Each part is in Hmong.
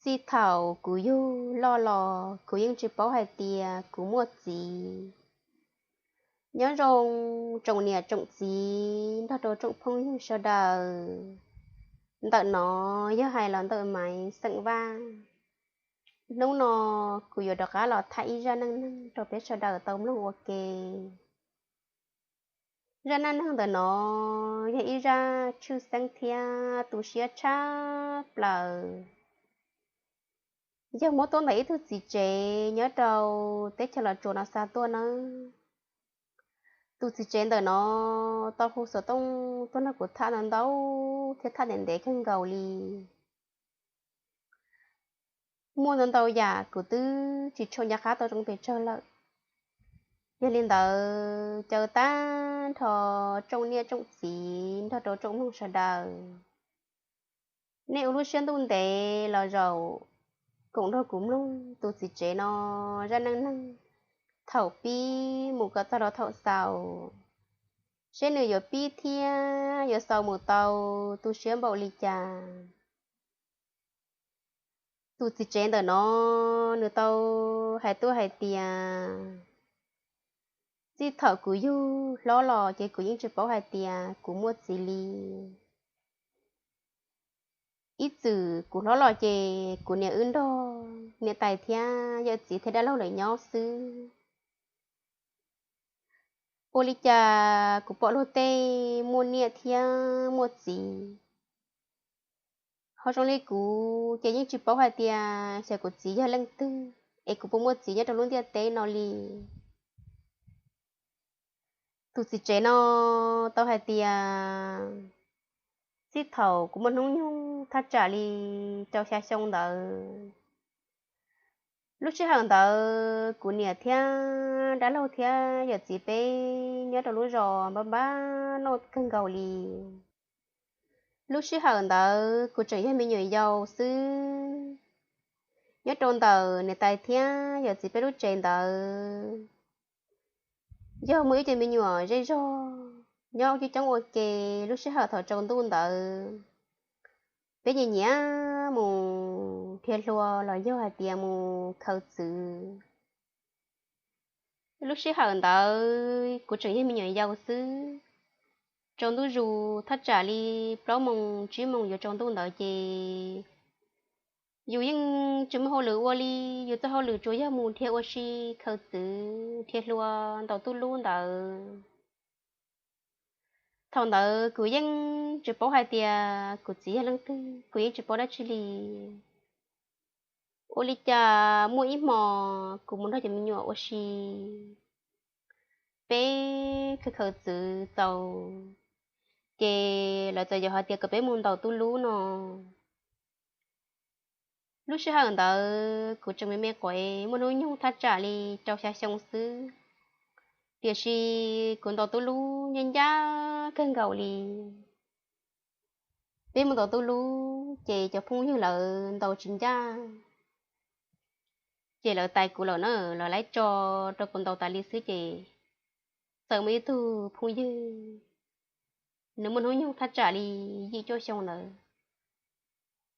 Txij thaum kuv yug loj los kuv yeej tsis paub hais tias kuv muaj txiv. Nyob zoo tsoom niam tsoom txiv nrog rau tsoom phooj ywg sawv daws. Ntawm no yog hais los ntawm Maiv xeem Vaj. Hnub no kuv yuav rov qab los tham ib zaj neej neeg rau peb sawv daws tau mloog ua ke. Zaj neej neeg ntawm no yog ib zaj tshwj xeeb thiab tu siab tshaj plaws. Yog muab tuaj ntawm ib tug txiv tsev nyob rau teb chaws Los Tsuas no xa tuaj nawb. Tus txiv tsev ntawm no tau hu xov tooj tuaj nrog kuv tham ntau ntau thiab tham ntev ntev kawg nkaus li. Muaj ntau ntau yam kuv twb tsis tshua nco qab tau zoo pes tsawg lawm. Yog li ntawd caw tag nrho tsoom niam tsoom txiv nrog rau tsoom mloog sawv daws, nej ua lub siab ntuj ntev los zaum koom nrog kuv mloog tus txiv tsev no zaj neej neeg thaum pib mus kom txog rau thaum xaus, seb nws yuav pib thiab yuav xaus mus tau tu siab npaum li cas. Tus txiv tsev ntawm no nws tau hais tuaj hais tias, txij thaum kuv yug hlob los ces kuv yeej tsis paub hais tias kuv muaj txiv li. Ib txwm kuv hlob los ces kuv niam wb nrog niam tais thiab yawm txiv thiab dab laug lawv nyob xwb. Ua li cas kuv pom luag tej muaj niam thiab muaj txiv, ho zoo li kuv ces yeej tsis paub hais tias xyov kuv txiv yog leej twg es kuv puas muaj txiv nyob rau lub ntiaj teb no li. Tus txiv tsev no tau hais tias, txij thaum kuv muaj hnub nyoog thaj tsam li rau xya xyoo ntawd, lub sij hawm ntawd kuv niam thiab dab laug thiab yawm txiv peb nyob rau lub zos npab npab noj kawg nkaus li. Lub sij hawm ntawd kuv tseem yog me nyuam yaus xwb. Nyob rau ntawm niam tais thiab yawm txiv peb lub tsev ntawd yog muaj ib co me nyuam zej zog nyob coob coob ua ke. Lub sij hawm thaum tsaus ntuj ntawd peb nyiam nyiam mus dhia hlua los yog hais tias mus khaws txwv. Lub sij hawm ntawd kuv tseem yog me nyuam yaus xwb. Tsaus ntuj zus thaj tsam li plaub moos tsib moos yuav tsaus ntuj ntawd ces yus yeej tsis muaj hauj lwm ua li, yus txoj hauj lwm tsuas yog mus dhia ua si, khaws txwv, dhia hlua, ntaus tub lub ntawd. Thaum ntawd kuv yeej tsis paub hais tias kuv txiv yog leej twg, kuv yeej tsis paub dab tsi li. Ua li cas muaj ib hmo kuv mus nrog cov me nyuam ua si, peb khaws khaws txwv txaus ces lawv txawm yaum hais tias kom peb mus ntaus tub lub no. Lub sij hawm ntawd kuv tseem me me quav, muaj hnub nyoog thaj tsam li rau xya xyoo xwb, tiam sis kuv ntaus tub lub ncaj ncaj kawg nkaus li. Peb mus ntaus tub lub ces cov phooj ywg lawv ntaus tsis ncaj, ces lawv tais kuv lawm na, lawv laib tso rau kuv ntaus tas li xwb ces txawm muaj ib tug phooj ywg, nws muaj hnub nyoog thaj tsam li yim cuaj xyoo ntawd,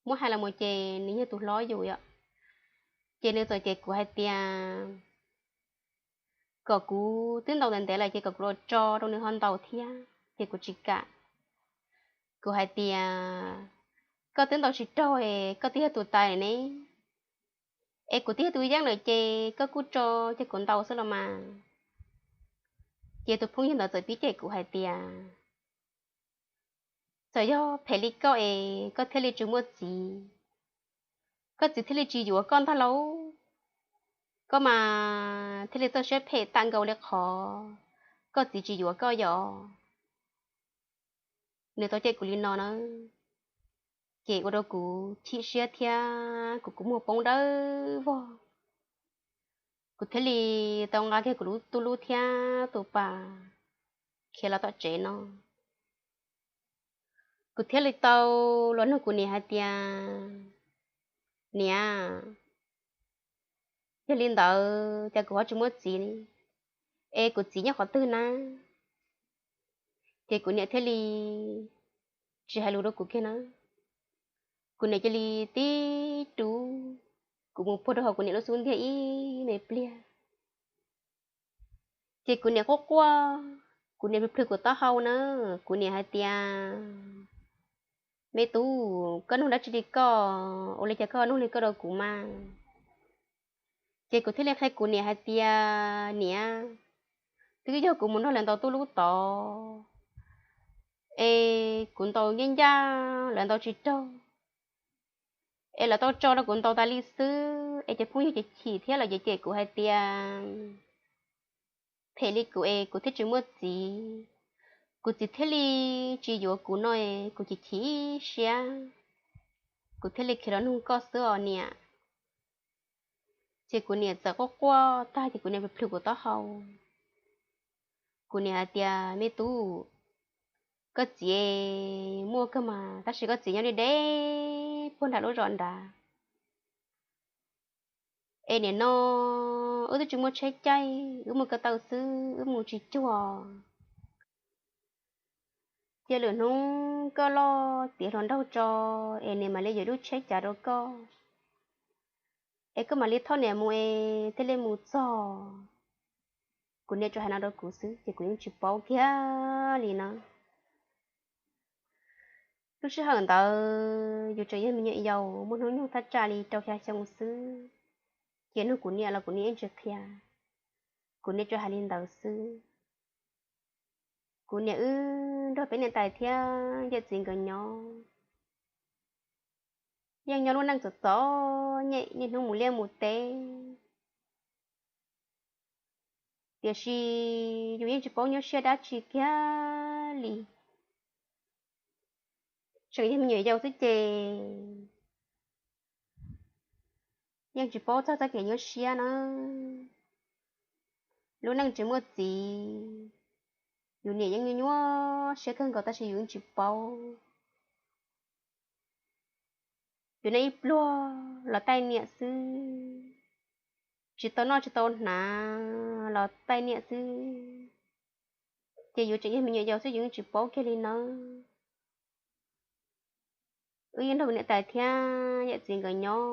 muab hais los mus ces nws yog tus hlob yus yom, ces nws txawm cem kuv hais tias kom kuv twb ntaus ntev ntev lawm ces kom kuv los tso rau nws ho ntaus thiab, ces kuv tsis kam. Kuv hais tias, koj twb ntaus tsis raug es koj twb yog tus tais ne, es kuv twb yog tus yeej lawm ces koj kuj tso, ces kuv ntaus xwb los mas. Ces tus phooj ywg ntawd txawm pib cem kuv hais tias, txawm yog phem li koj es koj thiaj li tsis muaj txiv, koj txiv thiaj li tsis yuav koj ntag lauj, koj mas thiaj li txoj siab phem tag nkaus li qhov koj txiv tsis yuav koj yom. Nws tau cem kuv li no na, ces ua rau kuv chim siab thiab kuv kua muag poob dawb vog. Kuv thiaj li tau nqa kiag kuv lub tub lub thiab tus pas khiav los tom tsev no. Kuv thiaj li tau los nug kuv niam hais tias, niam, yog li ntawd ces kuv ho tsis muaj txiv, es kuv txiv nyob qhov twg na? Ces kuv niam thiaj li tsis hais lus rau kuv kiag na, Kuv niam cia li tib rub kuv mus puag rau hauv kuv niam lub xub ntiag ib me pliag. Ces kuv niam quaj quaj, kuv niam plhws plhws kuv taub hau na, kuv niam hais tias, Me tub, koj nug dab tsi li koj? Ua li cas koj nug li koj rau kuv mas? Ces kuv thiaj li qhia kuv niam hais tias, Niam, twb yog kuv mus nrog lawv ntaus tuj lub tod, es kuv ntaus ncaj ncaj lawv ntaus tsis raug, es lawv tau tso rau kuv ntaus tas li xwb, es cov phooj ywg ces chim thiab lawv ces cem kuv hais tias phem li kuv es kuv thiaj tsis muaj txiv, kuv txiv thiaj li tsis yuav kuv no, kuv chim chim siab, kuv thiaj li khiav los nug koj xwb os niam. Ces kuv niam txawm quaj quaj tag ces kuv niam plhws plhws kuv taub hau. Kuv niam hais tias, Me tub, koj txiv muaj kawg mas, tab sis koj txiv nyob deb deb puag nram lub zos nrad. Es nim no wb twb tsis muaj tsheb caij, wb mus ko taw xwb, wb mus tsis cuag. Cia lwm hnub koj loj tiav hluas nraug tso, es niam mam li yuav lub tsheb cav rau koj, es koj mam li thauj niam mus es thiaj li mus txog. Kuv niam tsuas hais no rau kuv xwb ces kuv yeej tsis paub kiag li na. Lub sij hawm ntawd yus tseem yog me nyuam yaus muaj hnub nyoog thaj tsam li rau xya xyoo xwb, ces nug kuv niam los kuv niam yeej tsis qhia, kuv niam tsuas hais li ntawd xwb. Kuv niam wb nrog peb niam tais thiab yawm txiv nkawd nyob, yeej nyob lub neej txom txom nyem niaj hnub mus liaj mus teb, tiam sis yus yeej tsis paub nyuaj siab dab tsi kiag li. Tseem yog me nyuam yaus xwb ces yeej tsis paub txog txoj kev nyuaj siab na. Lub neej tsis muaj txiv, yus niam yeej nyuaj nyuaj siab kawg nkaus tab sis yus yeej tsis paub. Yus niaj ib pluag los taij niam xwb, tsis tau noj tsis tau hnav los taij niam xwb, ces yus tseem yog me nyuam yaus xwb yus yeej tsis paub kiag li nawb. Wb yeej nrog kuv niam tais thiab yawm txiv nkawd nyob,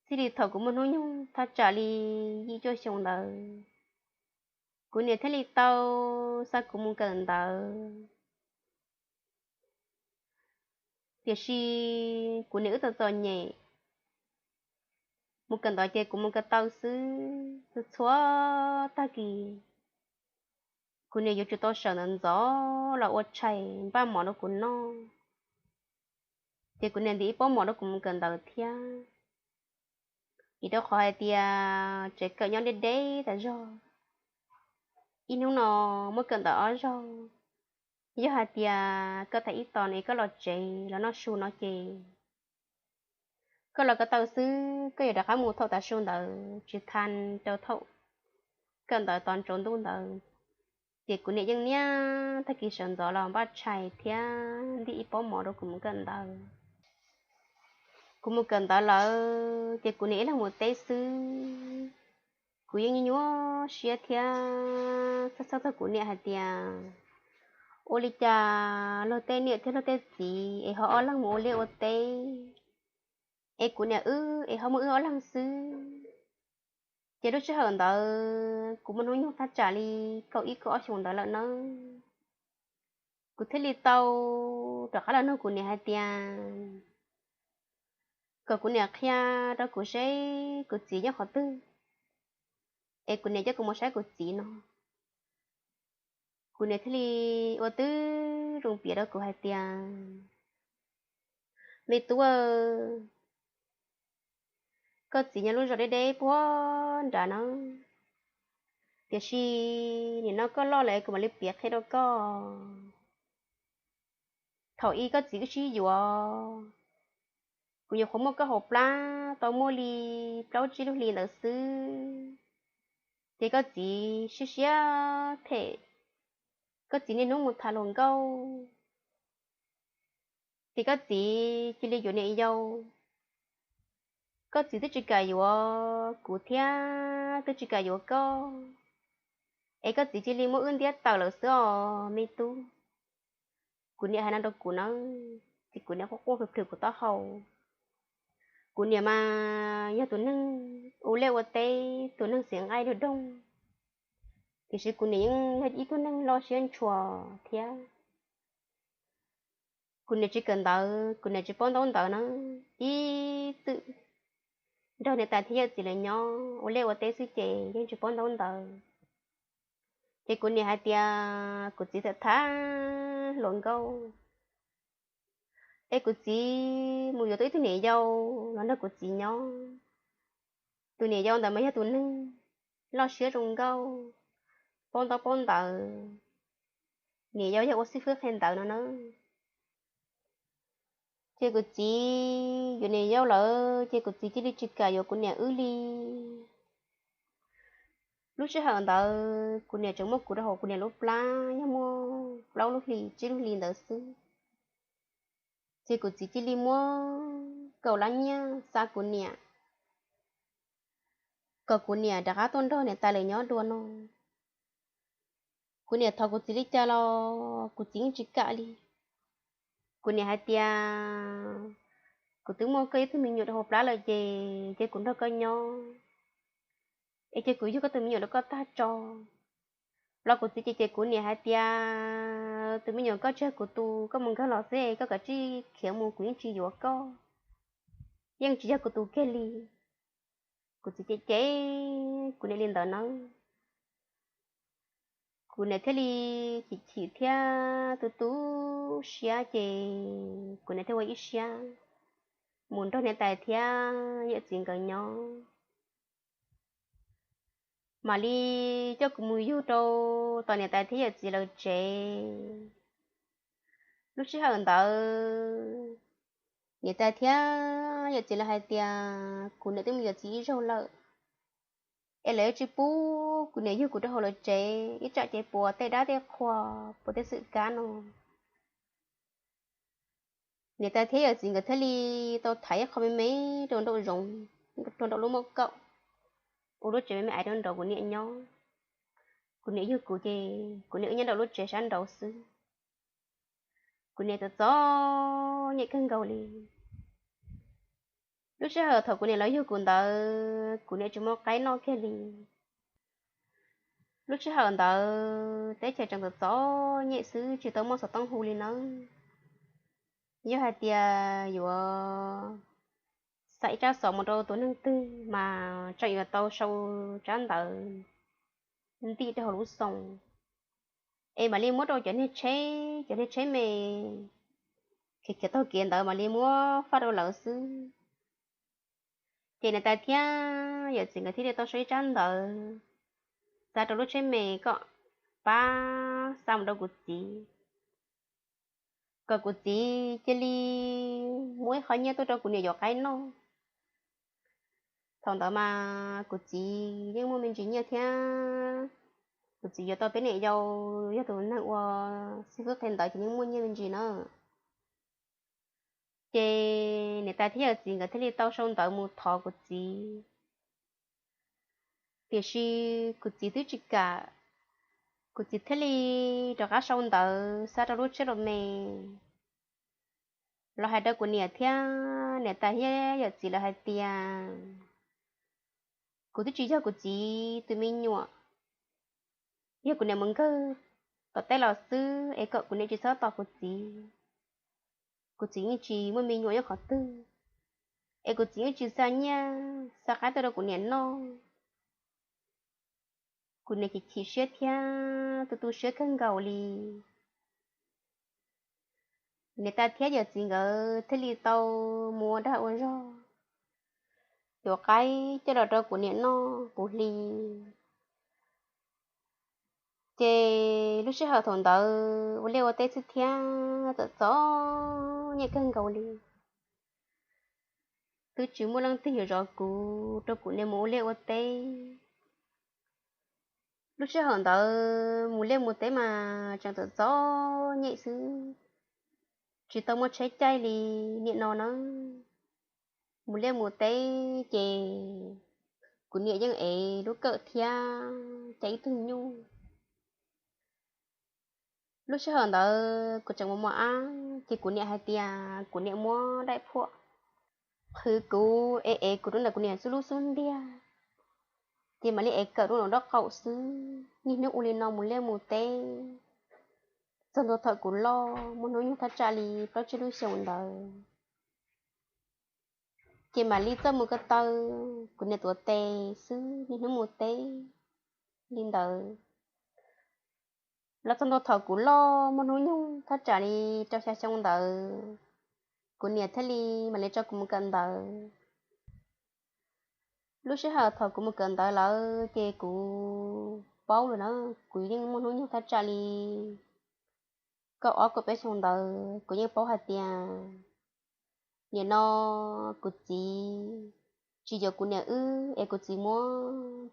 txij li thaum kuv muaj hnub nyoog thaj tsam li yim cuaj xyoo ntawd, kuv niam thiaj li tau xa kuv mus kawm ntawv. Tiam sis kuv niam wb txom txom nyem, mus kawm ntawv ces kuv mus ko taw xwb, txhua tag kis kuv niam yuav tsum tau sawv ntxov ntxov los ua tshais npaj mov rau kuv noj, ces kuv niam ntim ib pob mov rau kuv mus kawm ntawv thiab. Vim rau qhov hais tias tsev kawm nyob deb deb tas zog, ib hnub no muab kawm ntawv ob zaug. Yog hais tias koj tham ib tog es koj los tsev los noj su no ces koj los ko taw xwb, koj yuav rov qab mus thaum tav su ntawd tsis tha rau thaum kawm ntawv tos tsaus ntuj ntawd. Ces kuv niam yeej niaj tag kis sawv ntxov los npaj tshais thiab ntim ib pob mov rau kuv mus kawm ntawv. Kuv mus kawm ntawv lawm ces kuv niam ib leeg mus teb xwb. Kuv yeej nyuaj nyuaj siab thiab txhawj txhawj txog kuv niam hais tias, ua li cas luag tej niam thiab luag tej txiv es ho ob leeg mus ua liaj ua teb, es kuv niam wb es ho muaj wb ob leeg xwb. Ces lub sij hawm ntawd kuv muaj hnub nyoog thaj tsam li kaum ib kaum ob xyoos ntawd lawm nawb. Kuv thiaj li tau rov qab los nug kuv niam hais tias kom kuv niam qhia rau kuv seb kuv txiv nyob qhov twg, es kuv niam coj kuv mus saib kuv txiv no. Kuv niam thiaj li ua tib zoo piav rau kuv hais tias, me tub, koj txiv nyob lub zos deb deb puag nrad na, tiam sis nim no koj loj lawm kuv mam li piav qhia rau koj. Thaum ub koj txiv wb sib yuav, kuv nyuam qhuav muaj koj hauv plab tau muaj li plaub tsib lub hlis ntawd xwb, ces koj txiv siab siab phem, koj txiv niaj hnub mus tham hluas nkauj, ces koj txiv cia li yuav niam yau. Koj txiv twb tsis kam yuav kuv thiab twb tsis kam yuav koj, es koj txiv cia li muab wb ntiab tawm lawm xwb os me tub. Kuv niam hais no rau kuv na, ces kuv niam quaj quaj plhws plhws kuv taub hau. Kuv niam mas yog tus neeg ua liaj ua teb, tus neeg xeev nqaij doog doog, tiam sis kuv niam yeej yog ib tug neeg loj siab ntshua thiab. Kuv niam tsis kawm ntawv, kuv niam tsis paub ntaub ntawv na, ib txwm nrog niam tais thiab yawm txiv lawv nyob ua liaj ua teb xwb ces yeej tsis paub ntaub ntawv. Ces kuv niam hais tias kuv txiv tham tham hluas nkauj, es kuv txiv mus yuav tau ib tug niam yau los nrog kuv txiv nyob. Tus niam yau ntawd mas yog tus neeg loj siab zoo nkauj, paub ntaub paub ntawv, niam yau yog ua xib fwb qhia ntawv no na. Ces kuv txiv yuav niam yau lawm ces kuv txiv cia li tsis kam yuav kuv niam wb li. Lub sij hawm ntawd kuv niam tseem muaj kuv rau hauv kuv niam lub plab, yog muaj plaub lub hlis tsib lub hlis ntawd xwb. Ces kuv txiv cia li muab kaum lab nyiaj xa kuv niam, kom kuv niam rov qab tuaj nrog niam tais lawv nyob dua no. Kuv niam thov kuv txiv li cas los kuv txiv yeej tsis kam li. Kuv niam hais tias, kuv twb muaj koj ib tug me nyuam rau hauv plab lawm ces cia kuv nrog koj nyob, es cia kuv yug koj tus me nyuam rau koj tag tso. Los kuv txiv ces, ces kuv niam hais tias, tus me nyuam koj tsis yog kuv tus, koj mus nkag los xwb, koj kav tsij khiav mus, kuv yeej tsis yuav koj, yeej tsis yog kuv tus kiag li. Kuv txiv cem cem kuv niam li ntawd na. Kuv niam thiaj li chim chim thiab tu tu siab ces kuv niam thiaj ua ib siab mus nrog niam tais thiab yawm txiv nkawd nyob. Mam li coj kuv mus yug rau tom niam tais thiab yawm txiv lawv tsev. Lub sij hawm ntawd niam tais thiab yawm txiv lawv hais tias kuv niam twb mus yuav txiv ib zaug lawm, es lawv tsis pub kuv niam yug kuv rau hauv lawv tsev, ib tsam ces puas tej dab tej qhua, puas tej xwm kab no. Niam tais thiab yawm txiv nkawd thiaj li tau thaiv ib qho me me rau nraum zoov, rau nraum lub maj kaum, ua lub tsev me me aiv rau nraud kuv niam nyob. Kuv niam yug kuv ces kuv niam wb nyob rau lub tsev sab nraud xwb. Kuv niam txom txom nyem kawg nkaus li. Lub sij hawm thaum kuv niam los yug kuv ntawd kuv niam tsis muaj qaib noj kiag li. Lub sij hawm ntawd teb chaws tseem txom txom nyem xwb, tsis tau muaj xov tooj hu li nawb. Yog hais tias yuav xa ib tsab xov mus rau tus neeg twg mas tseem yuav tau sau tsab ntawv ntim rau hauv lub xoo, es mam li muab rau cov niag tsheb, cov niag tsheb me khiav khiav taug kev ntawd mam li muab faj rau lawv xwb. Ces niam tais thiab yawm txiv nkawd thiaj li tau sau ib tsab ntawv xa rau lub tsheb me kom pab xa mus rau kuv txiv, kom kuv txiv cia li muab ib qho nyiaj tuaj rau kuv niam yuav qaib noj. Thaum ntawd mas kuv txiv yeej muaj me ntsis nyiaj thiab, kuv txiv yuav tau peb niam yau, yog tus neeg ua xib fwb qhia ntawv ces yeej muaj nyiaj me ntsis na. Ces niam tais thiab yawm txiv nkawd thiaj li tau sau ntawv mus thov kuv txiv, tiam sis kuv txiv twb tsis kam. Kuv txiv thiaj li rov qab sau ntawv xa rau lub tsheb los me, los hais rau kuv niam thiab niam tais thiab yawm txiv lawv hais tias, kuv twb tsis yog kuv txiv tus me nyuam, yog kuv niam mus nkawg tom teb los xwb es kom kuv niam tsis txhob tos kuv txiv. Kuv txiv yeej tsis muaj me nyuam nyob qhov twg, es kuv txiv yeej tsis xa nyiaj xa qaib tuaj rau kuv niam noj. Kuv niam chim chim siab thiab tu tu siab kawg nkaus li. Niam tais thiab yawm txiv nkawd thiaj li tau mus ua dag ua zog, yuav qaib coj los rau kuv niam noj puv hli. Ces lub sij hawm thaum ntawd ua liaj ua teb xwb thiab txom txom nyem kawg nkaus li. Twb tsis muaj leej twg yuav zov kuv rau kuv niam mus ua liaj ua teb. Lub sij hawm ntawd mus liaj mus teb mas tseem txom txom nyem xwb, tsis tau muaj tsheb caij li niaj no na. Mus liaj mus teb ces kuv niam yeej ev lub kawm thiab caij ib tug nyuj. Lub sij hawm ntawd kuv tseem mos mos ab, ces kuv niam hais tias kuv niam muab daim phuam qhwv kuv es ev kuv rau ntawm kuv niam xub lub xub ntiag, ces mam li ev kawm rau nraum nraub qaum xwb. Niaj hnub ua li no mus liaj mus teb, txog ntua thaum kuv loj muaj hnub nyoog thaj tsam li plaub tsib lub xyoos ntawd, ces mam li txawj mus ko taw, kuv niam tuav tes xwb niaj hnub mus teb li ntawd. Los txog ntua thaum kuv loj muaj hnub nyoog thaj tsam li rau xya xyoo ntawd, kuv niam thiaj li mam li tso kuv mus kawm ntawv. Lub sij hawm thaum kuv mus kawm ntawv lawm ces kuv paub lawm na, kuv yeej muaj hnub nyoog thaj tsam li kaum ob kaum peb xyoo ntawd, kuv yeej paub hais tias nim no kuv txiv tsis yuav kuv niam wb es kuv txiv muab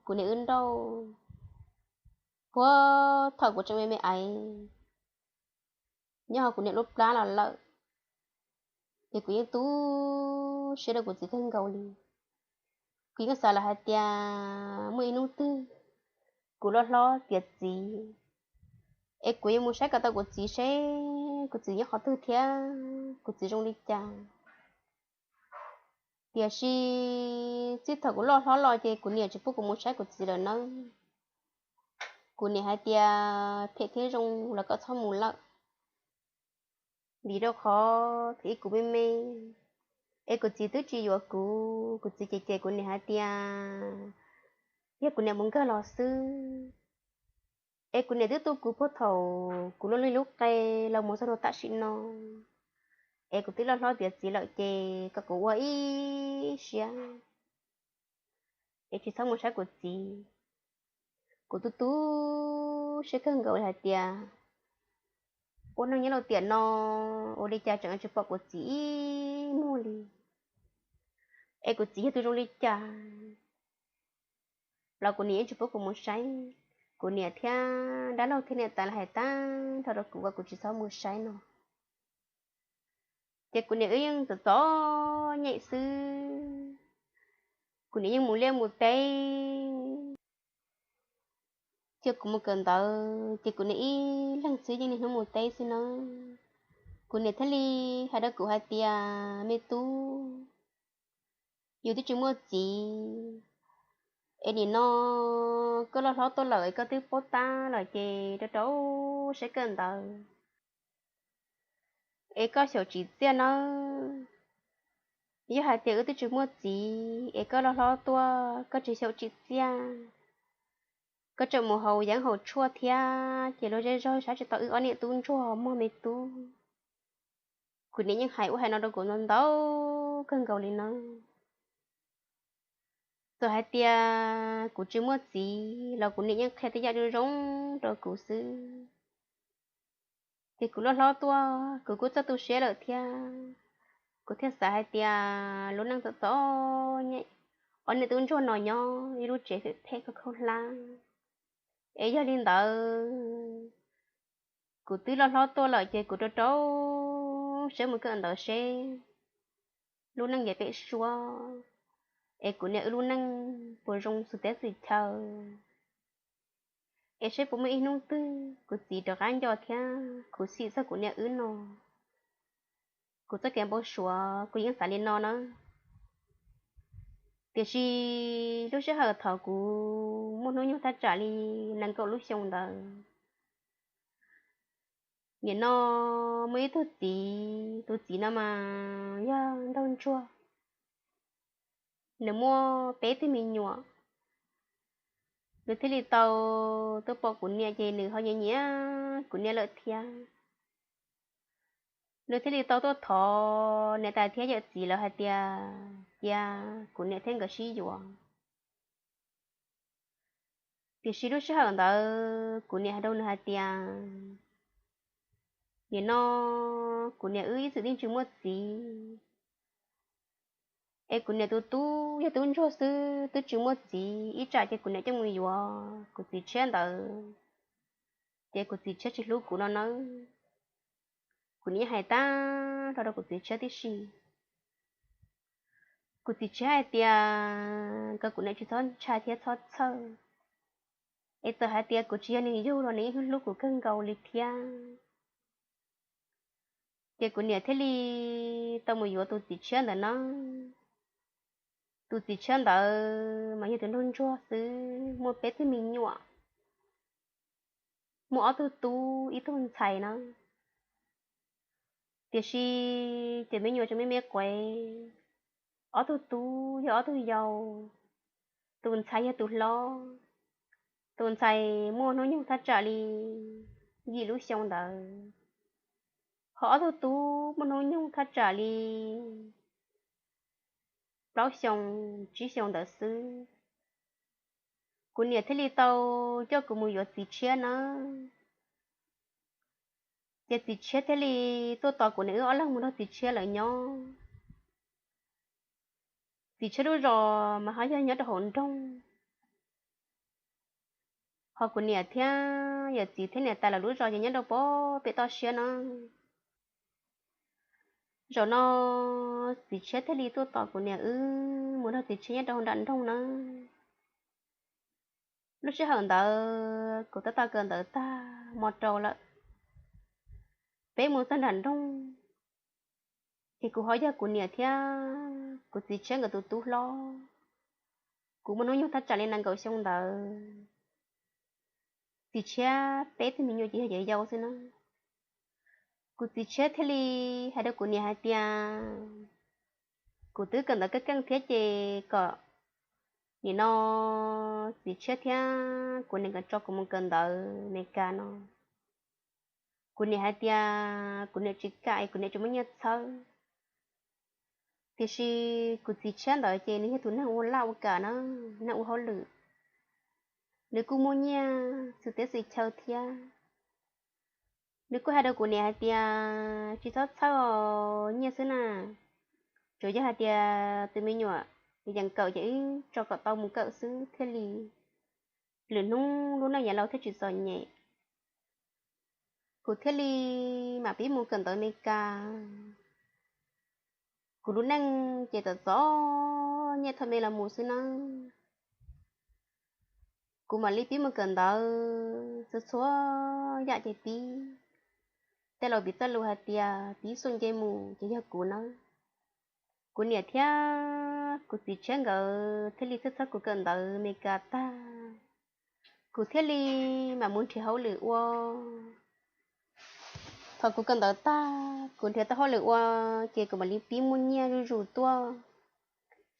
kuv niam wb nrauj. Puag thaum kuv tseem me me aiv, nyob hauv kuv niam lub plab los lawm, ces kuv yeej tu siab rau kuv txiv kawg nkaus li. Kuv yeej xav lawm hais tias muaj ib hnub twg kuv loj hlob tiav txiv, es kuv yuav mus saib kom tau kuv txiv seb kuv txiv nyob qhov twg thiab kuv txiv zoo li cas. Tiam sis txij thaum kuv loj hlob los ces kuv niam tsis pub kuv mus saib kuv txiv lawm nawb. Kuv niam hais tias phem thiab zoo los koj txhob mus lawm, vim rau qhov thaum ub kuv me me es kuv txiv twb tsis yuav kuv, kuv txiv cem cem kuv niam hais tias yog kuv niam mus nkag los xwb. Es kuv niam twb tu kuv puag thaum kuv lub lub qe los mus txog rau tam sim no, es kuv twb loj hlob tiav txiv lawm ces kom kuv ua ib siab es tsis txhob mus saib kuv txiv. Kuv tu tu siab kawg nkaus li hais tias ua neej nyob rau tiam no ua li cas tseem tsis pom kuv txiv ib muag li, es kuv txiv yog tus zoo li cas los kuv niam yeej tsis pub kuv mus saib. Kuv niam thiab dab laug thiab niam tais los hais tag nrho rau kuv kom kuv tsis txhob mus saib no. Ces kuv niam wb yeej txom txom nyem xwb, kuv niam yeej mus liaj mus teb, cia kuv mus kawm ntawv ces kuv niam ib leeg xwb yeej niaj hnub mus teb xwb nawb. Kuv niam thiaj li hais rau kuv hais tias me tub, yus twb tsis muaj txiv, es nim no koj loj hlob tuaj lawm es koj twb paub tab lawm ces rau rau siab kawm ntawv es koj xyaum tsim txiaj nawb. Yog hais tias wb twb tsis muaj txiv es koj loj hlob tuaj koj tsis xyaum tsim txiaj, koj tseem mus haus yeeb haus tshuaj thiab ces luag zej zog saib tsis tau wb ob niam tub ntsuag mog me tub. Kuv niam yeej hais ua hais no rau kuv ntau ntau kawg nkaus li no. Txawm hais tias kuv tsis muaj txiv los kuv niam yeej qhia tej yam zoo zoo rau kuv xwb. Ces kuv loj hlob tuaj kuv kuj txawj tu siab lawm thiab. Kuv thiaj xav hais tias lub neej txom txom nyem, ob niam tub ntsuag no nyob ib lub tsev phem phem khaub khaub hlab, es yog li ntawd kuv twb loj hlob tuaj lawm ces kuv rau rau siab mus kawm ntawv seb lub neej yav pem suab es kuv niam wb lub neej puas zoo xwm teb xwm chaw, es seb puas muaj ib hnub twg kuv txiv rov qab nco thiab khuv xim txog kuv niam wb no. Kuv txoj kev npau suav kuv yeej xav li no na. Tiam sis lub sij hawm thaum kuv muaj hnub nyoog thaj tsam li nees nkaum lub xyoo ntawd, nim no muaj ib tug txiv, tus txiv no mas yog nraug ntsuag, nws muaj peb tug me nyuam. Nws thiaj li tau tuaj pom kuv niam ces nws ho nyiam nyiam kuv niam lawm thiab. Nws thiaj li tau tuaj thov niam tais thiab yawm txiv lawv hais tias cia kuv niam thiab nkawd sib yuav. Tiam sis lub sij hawm ntawd kuv niam hais rau nws hais tias nim no kuv niam wb ib txwm yeej tsis muaj txiv, es kuv niam tus tub yog tub ntsuag xwb twb tsis muaj txiv, ib tsam ces kuv niam coj mus yuav kuv txiv tshiab ntawd ces kuv txiv tshiab tsis hlub kuv no nawb. Kuv niam yeej hais tag nrho rau kuv txiv tshiab tib si. Kuv txiv tshiab hais tias kom kuv niam tsis txhob ntshai thiab txhob txhawj, es txawm hais tias kuv tsis yog nws yug los nws yeej hlub kuv kawg nkaus li thiab. Ces kuv niam thiaj li tau mus yuav tus txiv tshiab ntawd na. Tus txiv tshiab ntawd mas yog tus nraug ntsuag xwb, muaj peb tug me nyuam, muaj ob tug tub ib tug ntxhais na. Tiam sis ces me nyuam tseem me me quav, ob tug tub yog ob tug yau, tus ntxhais yog tus hlob. Tus ntxhais muaj hnub nyoog thaj tsam li yim lub xyoo ntawd, ho ob tug tub muaj hnub nyoog thaj tsam li plaub xyoo, tsib xyoo ntawd xwb. Kuv niam thiaj li tau coj kuv mus yuav txiv tshiab na. Ces txiv tshiab thiaj li tuaj tos kuv niam wb ob leeg mus nrog txiv tshiab lawv nyob. Txiv tshiab lub zos mas ho yog nyob rau hauv nroog, ho kuv niam thiab yawm txiv thiab niam tais lawv lub zos ces nyob rau pem toj siab na. Zaum no txiv tshiab thiaj li tuaj tos kuv niam wb mus nrog txiv tshiab nyob rau hauv nram nroog na. Lub sij hawm ntawd kuv tab tom kawm ntawv tag hmo rau lawm, peb mus txog nram nroog, ces kuv ho yog kuv niam thiab kuv txiv tshiab nkawd tus tub hlob. Kuv muaj hnub nyoog thaj tsam li nees nkaum xyoo ntawd, txiv tshiab peb tug me nyuam ces yog yau yau xwb na. Kuv txiv tshiab thiaj li hais rau kuv niam hais tias, kuv twb kawm ntawv keej keej thiab ces kom nim no txiv tshiab thiab kuv niam nkawd tso kuv mus kawm ntawv Amelikas no. Kuv niam hais tias kuv niam tsis kam es kuv niam tsis muaj nyiaj txhawb. Tiam sis kuv txiv tshiab ntawd ces nws yog tus neeg ua laj ua kam na, neeg ua hauj lwm, nws kuj muaj nyiaj xwm teb xwm chaw thiab. Nws kuj hais rau kuv niam hais tias tsis txhob txhawj nyiaj xwb na, tsuas yog hais tias tus me nyuam yeej kawm ces wb tso kom tau mus kawm xwb thiaj li lwm hnub lub neej yav laus thiaj tsis txom nyem. Kuv thiaj li mam pib mus kawm ntawv Amelikas. Kuv lub neej ces txom txom nyem thaum me los mus xwb nawb. Kuv mam li pib mus kawm ntawv txhua txhua yam ces pib, tej laus piv txoj lus hais tias pib xub nce mus ces yog kuv nawb. Kuv niam thiab kuv txiv tshiab nkawd thiaj li txhawb txhawb kuv kawm ntawv Amelikas tag, kuv thiaj li mam mus nrhiav hauj lwm ua. Thaum kuv kawm ntawv tag kuv nrhiav tau hauj lwm ua, ces kuv mam li pib muaj nyiaj zuj zus tuaj.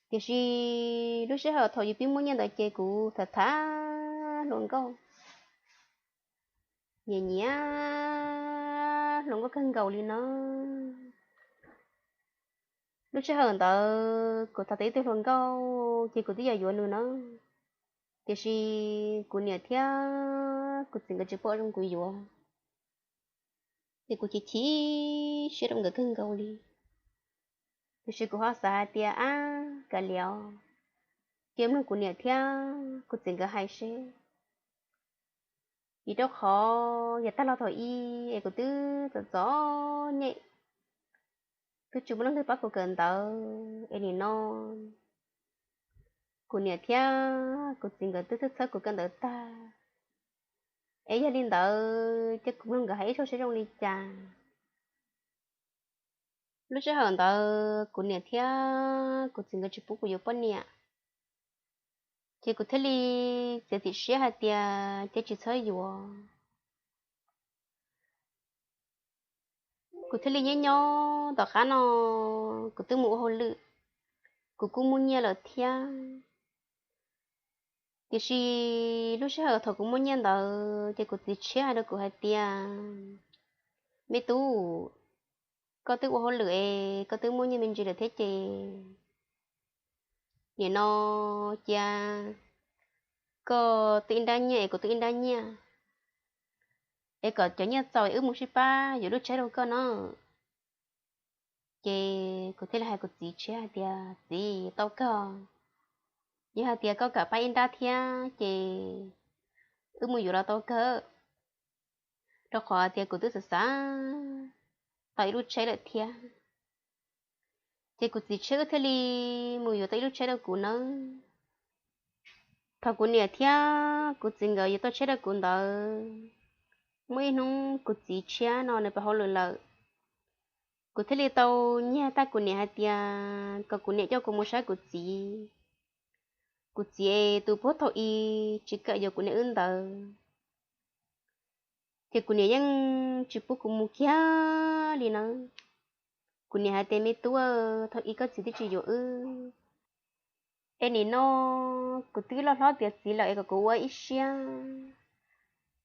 Tiam sis lub sij hawm thaum yus pib muaj nyiaj ntawd ces kuv tham tham hluas nkauj, nyiam nyiam hluas nkauj kawg nkaus li no. Lub sij hawm ntawd kuv tham tau ib tug hluas nkauj ces kuv twb yuav yuav nws na, tiam sis kuv niam thiab kuv txiv nkawd tsis pom zoo kuv yuav, ces kuv chim chim siab rau nkawd kawg nkaus li. Tiam sis kuv ho xav hais tias ab, kav liam, cia mloog kuv niam thiab kuv txiv nkawd hais seb. Vim rau qhov yav tag los thaum ub es kuv twb txom txom nyem, twb tsis muaj leej twg pab kuv kawm ntawv es nim no kuv niam thiab kuv txiv nkawd twb txhawb txhawb kuv kawm ntawv tag, es yog li ntawd cia kuv mloog nkawd hais ib zaug seb zoo li cas. Lub sij hawm ntawd kuv niam thiab kuv txiv nkawd tsis pub kuv yuav poj niam, ces kuv thiaj li txiav txim siab hais tias cia tsis txhob yuav. Kuv thiaj li nyob nyob tom qab no, kuv twb mus ua hauj lwm, kuv kuj muaj nyiaj lawm thiab. Tiam sis lub sij hawm thaum kuv muaj nyiaj ntawd ces kuv txiv tshiab hais rau kuv hais tias, me tub, koj twb ua hauj lwm es koj twb muaj nyiaj me ntsis lawm thiab ces nim no cia koj twb ib nrab nyiaj es kuv twb ib nrab nyiaj, es kom cov nyiaj txaus wb mus sib pab yuav lub tsheb rau koj no. Ces kuv thiaj li hais kuv txiv tshiab hais tias, txiv, tau kawg, yog hais tias koj kam pab ib nrab thiab ces wb mus yuav los tau kawg, rau qhov tias kuv twb xav xav tau ib lub tsheb lawm thiab. Ces kuv txiv tshiab wb thiaj li mus yuav tau ib lub tsheb rau kuv nawb. Thaum kuv niam thiab kuv txiv nkawd yuav tau tsheb rau kuv ntawd, muaj ib hnub kuv txiv tshiab no nws pib hauj lwm lawm, Kuv thiaj li tau nyiag tag kuv niam hais tias kom kuv niam coj kuv mus saib kuv txiv. Kuv txiv es tus puag thaum i tsis kam yuav kuv niam wb ntawd, ces kuv niam yeej tsis pub kuv mus kiag li na. Kuv niam hais tias, me tub, thaum i koj txiv twb tsis yuav wb, es nim no kuv twb loj hlob tiav txiv lawm es kom kuv ua ib siab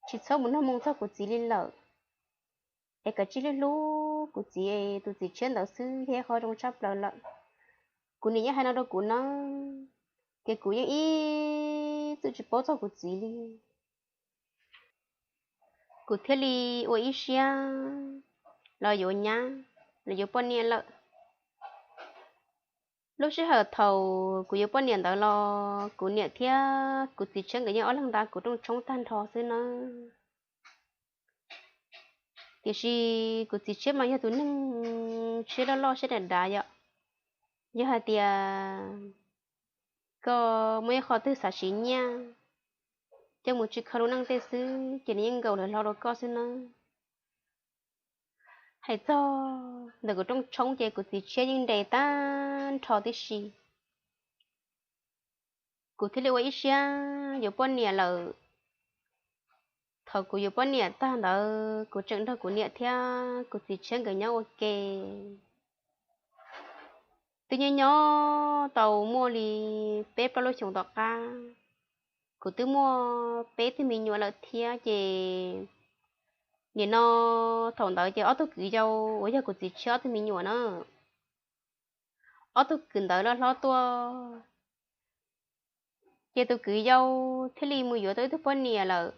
tsis txhob mus nug moo txog kuv txiv li lawm, es kom tsij hlub hlub kuv txiv, tus txiv tshiab ntawd xwb thiab qhov zoo tshaj plaws lawm. Kuv niam yeej hais no rau kuv na, ces kuv yeej ib txwm tsis paub txog kuv txiv li. Kuv thiaj li ua ib siab los yuav nyab, los yuav poj niam lawm. Lub sij hawm thaum kuv yuav poj niam ntawd los kuv niam thiab kuv txiv tshiab nkawd yeej ob leeg nta kuv rooj tshoob tag nrho xwb nawb. Tiam sis kuv txiv tshiab mas yog tus neeg siab loj loj siab dav dav yom. Yog hais tias koj muaj ib qho twg xav siv nyiaj coj mus tsis kho lub neej tej xwb ces nws yeej nkaus lawv hlo rau koj xwb nawb. Hais txog ntawm kuv rooj tshoob ces kuv txiv tshiab yeej nres tag nrho tib si. Kuv thiaj li ua ib siab yuav poj niam lawm. Thaum kuv yuav poj niam tag ntawd kuv tseem nrog kuv niam thiab kuv txiv tshiab nkawd nyob ua ke. Twb nyob nyob tau muaj li peb plaub lub xyoos tom qab, kuv twb muaj peb tug me nyuam lawm thiab ces nim no thaum ntawd ces ob tug kwv yau uas yog kuv txiv tshiab ob tug me nyuam na, ob tug kwv ntawd loj hlob tuaj, ces tus kwv yau thiaj li mus yuav tau ib tug poj niam lawm.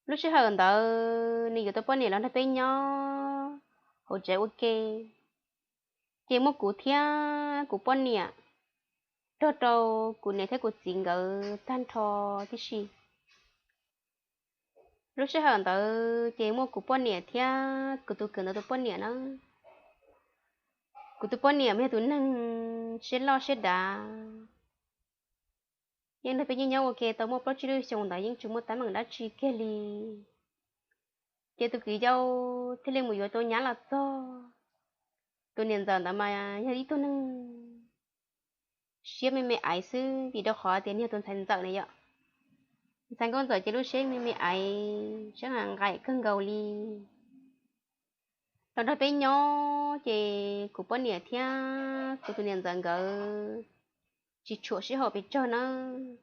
Lub sij hawm ntawd nws yuav tau poj niam los nrog peb nyob hauv tsev ua ke, ces muaj kuv thiab kuv poj niam nrog rau kuv niam thiab kuv txiv nkawd tag nrho tib si. Lub sij hawm ntawd ces muaj kuv poj niam thiab kuv tus kwv ntawd tus poj niam na. Kuv tus poj niam mas yog tus neeg siab loj siab dav, yeej nrog peb nyob nyob ua ke tau muaj plaub tsib lub xyoos ntawd yeej tsis muaj teeb meem dab tsi kiag li. Ces tus kwv yau thiaj li mus yuav tau nyab los txog. Tus niam ntxawm ntawd mas yog ib tug neeg siab me me aiv xwb vim rau qhov tias nws yog tus ntxhais ntxawm na yom. Ntxhais nkauj ntxawm ces lub siab me me aiv, siab nqaim kawg nkaus li. Los nrog peb nyob ces kuv poj niam thiab kuv tus niam ntxawm nkawd tsis tshua sib haum pes tsawg nawb.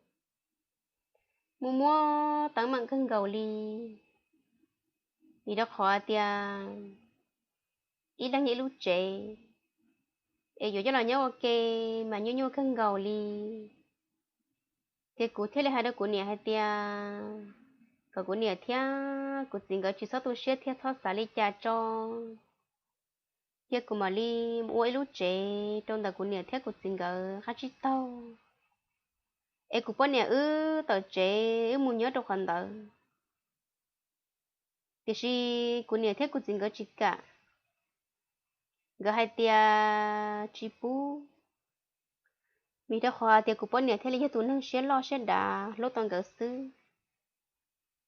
Muaj muaj teeb meem kawg nkaus li, vim rau qhov tias ib leeg nyob ib lub tsev, es yuav coj los nyob ua ke mas nyuaj nyuaj kawg nkaus li. Ces kuv thiaj li hais rau kuv niam hais tias kom kuv niam thiab kuv txiv nkawd tsis txhob tu siab thiab txhob xav li cas tso, cia kuv mam li mus ua ib lub tsev rau ntawm kuv niam thiab kuv txiv nkawd qab tsib taug, es kuv poj niam wb tawm tsev wb mus nyob rau qhov ntawd. Tiam sis kuv niam thiab kuv txiv nkawd tsis kam, nkawd hais tias tsis pub, vim rau qhov tias kuv poj niam thiaj li yog tus neeg siab loj siab dav hlub tau nkawd xwb.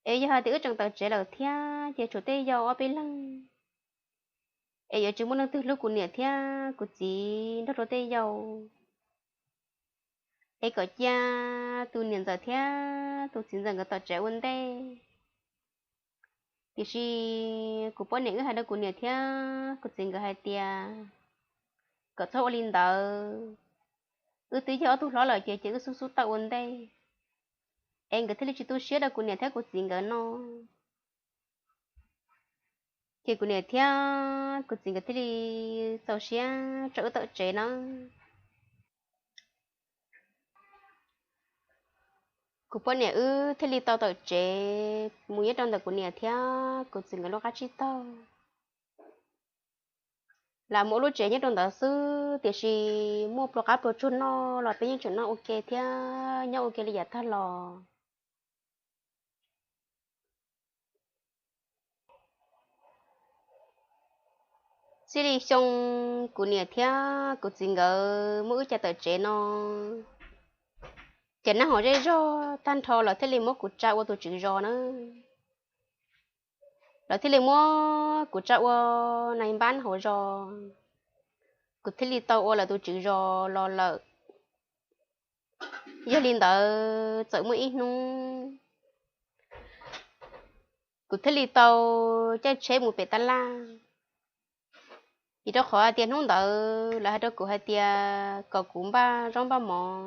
Es yog hais tias wb tseem tawm tsev lawm thiab ces tshuav tej yau ob peb leeg, es yuav tsis muaj leej twg hlub kuv niam thiab kuv txiv nrog rau tej yau, es kom cia tus niam ntxawm thiab tus txiv ntxawm nkawd tawm tsev ua ntej. Tiam sis kuv poj niam wb hais rau kuv niam thiab kuv txiv nkawd hais tias kom txhob ua li ntawd, wb twb yog ob tug hlob lawm ces ces wb xub xub tawm ua ntej, es nkawd thiaj li tsis tu siab rau kuv niam thiab kuv txiv nkawd no. Ces kuv niam thiab kuv txiv nkawd thiaj li txaus siab tso wb tawm tsev na. Kuv poj niam wb thiaj li tau tawm tsev mus nyob rau ntawm kuv niam thiab kuv txiv nkawd lub qab tsib taug. Lam mus ua lub tsev nyob rau ntawd xwb, tiam sis muaj pluas qab pluas tsuag noj los peb yeej tseem noj ua ke thiab nyob ua ke li yav tag los. Txij li xyoo kuv niam thiab kuv txiv nkawd muab wb cais tawm tsev no, ces neeg hauv zej zog tag nrho los thiaj li muab kuv tsa ua tus tswv zos na. Lawv thiaj li muab kuv tsa ua nais npab hauv zos, kuv thiaj li tau ua lawv tus tswv zos los lawm. Yog li ntawd txawm muaj ib hnub kuv thiaj li tau caij tsheb mus pem tab laj, vim rau qhov hais tias hnub ntawd lawv hais rau kuv hais tias kom kuv npaj zaub npaj mov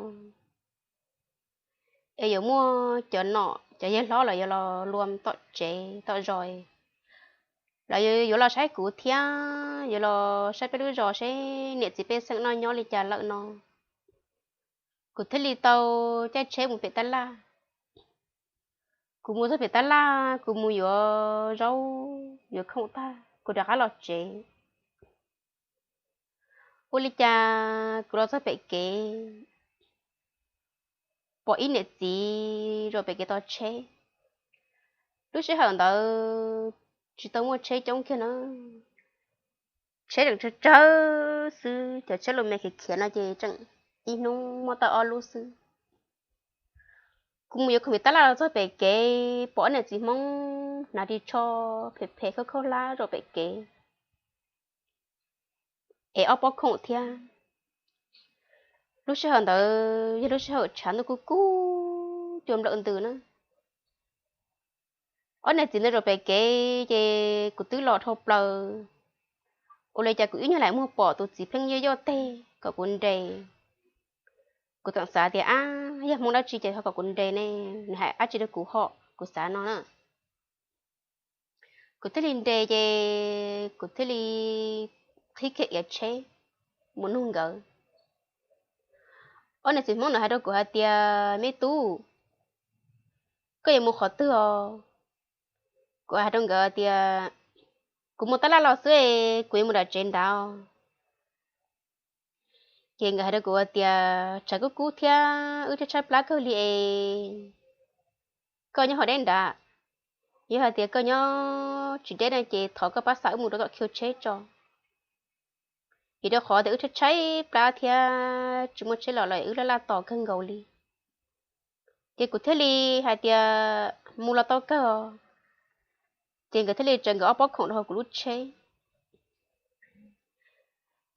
es yuav muaj cov nom cov yawg hlob los yuav los luam tom tsev tom zos, los yuav los saib kuv thiab yuav los saib peb lub zos seb niam txiv pej xeem noj nyob li cas lawm no. Kuv thiaj li tau caij tsheb mus pem tab laj. Kuv mus txog pem tab laj, kuv mus yuav zaub yuav khoom tag, kuv rov qab los tsev. Ua li cas kuv los txog pem kev, pom ib niam txiv zaum pem kev tos tsheb. Lub sij hawm ntawd tsis tau muaj tsheb coob kiag na, tsheb tseem tsawg tsawg xwb, cov tsheb lus me khiav khiav no ces tseem ib hnub muaj tau ob lub xwb. Kuv mus yuav khoom pem tab laj los txog pem kev, pom ob niam txiv Hmoob hnav ris tsho phem phem khaub khaub hlab zaum pem kev es ob pob khoom thiab. Lub sij hawm ntawd yog lub sij hawm tshav ntuj kub kub cua nplawm ntws na. Ob niam txiv ntawd zaum pem kev ces kuv twb los dhau plaws, ua li cas kuv ib nyuag lam muag pom tus txiv pheej yoj yoj teg kom kuv nres. Kuv txawm xav tias, ab, yog Hmoob dab tsi ces ho kom kuv nres ne, nws hais dab tsi rau kuv hom, kuv xav no na. Kuv thiaj li nres ces kuv thiaj li qhib kiag iav tsheb mus nug nkawd. Ob niam txiv Hmoob ntawd hais rau kuv hais tias, me tub, koj yuav mus qhov twg os? Kuv hais rau nkawd tias, kuv mus tab laj los xwb es kuv yuav mus nram tsev nrad. Ces nkawd hais rau kuv tias, tshav kub kub thiab wb tshaib tshaib plab kawg li es koj nyob hauv deb nrad, yog hais tias koj nyob tsis deb no ces thov koj pab xa wb mus rau tom khiu tsheb tso, vim rau qhov tias wb tshaib tshaib plab thiab tsis muaj tsheb los lawm, wb laj laj tos kawg nkaus li. Ces kuv thiaj li hais tias, mus los tau kawg. Ces nkawd thiaj li tsaws nkawd ob pob khoom rau hauv kuv lub tsheb.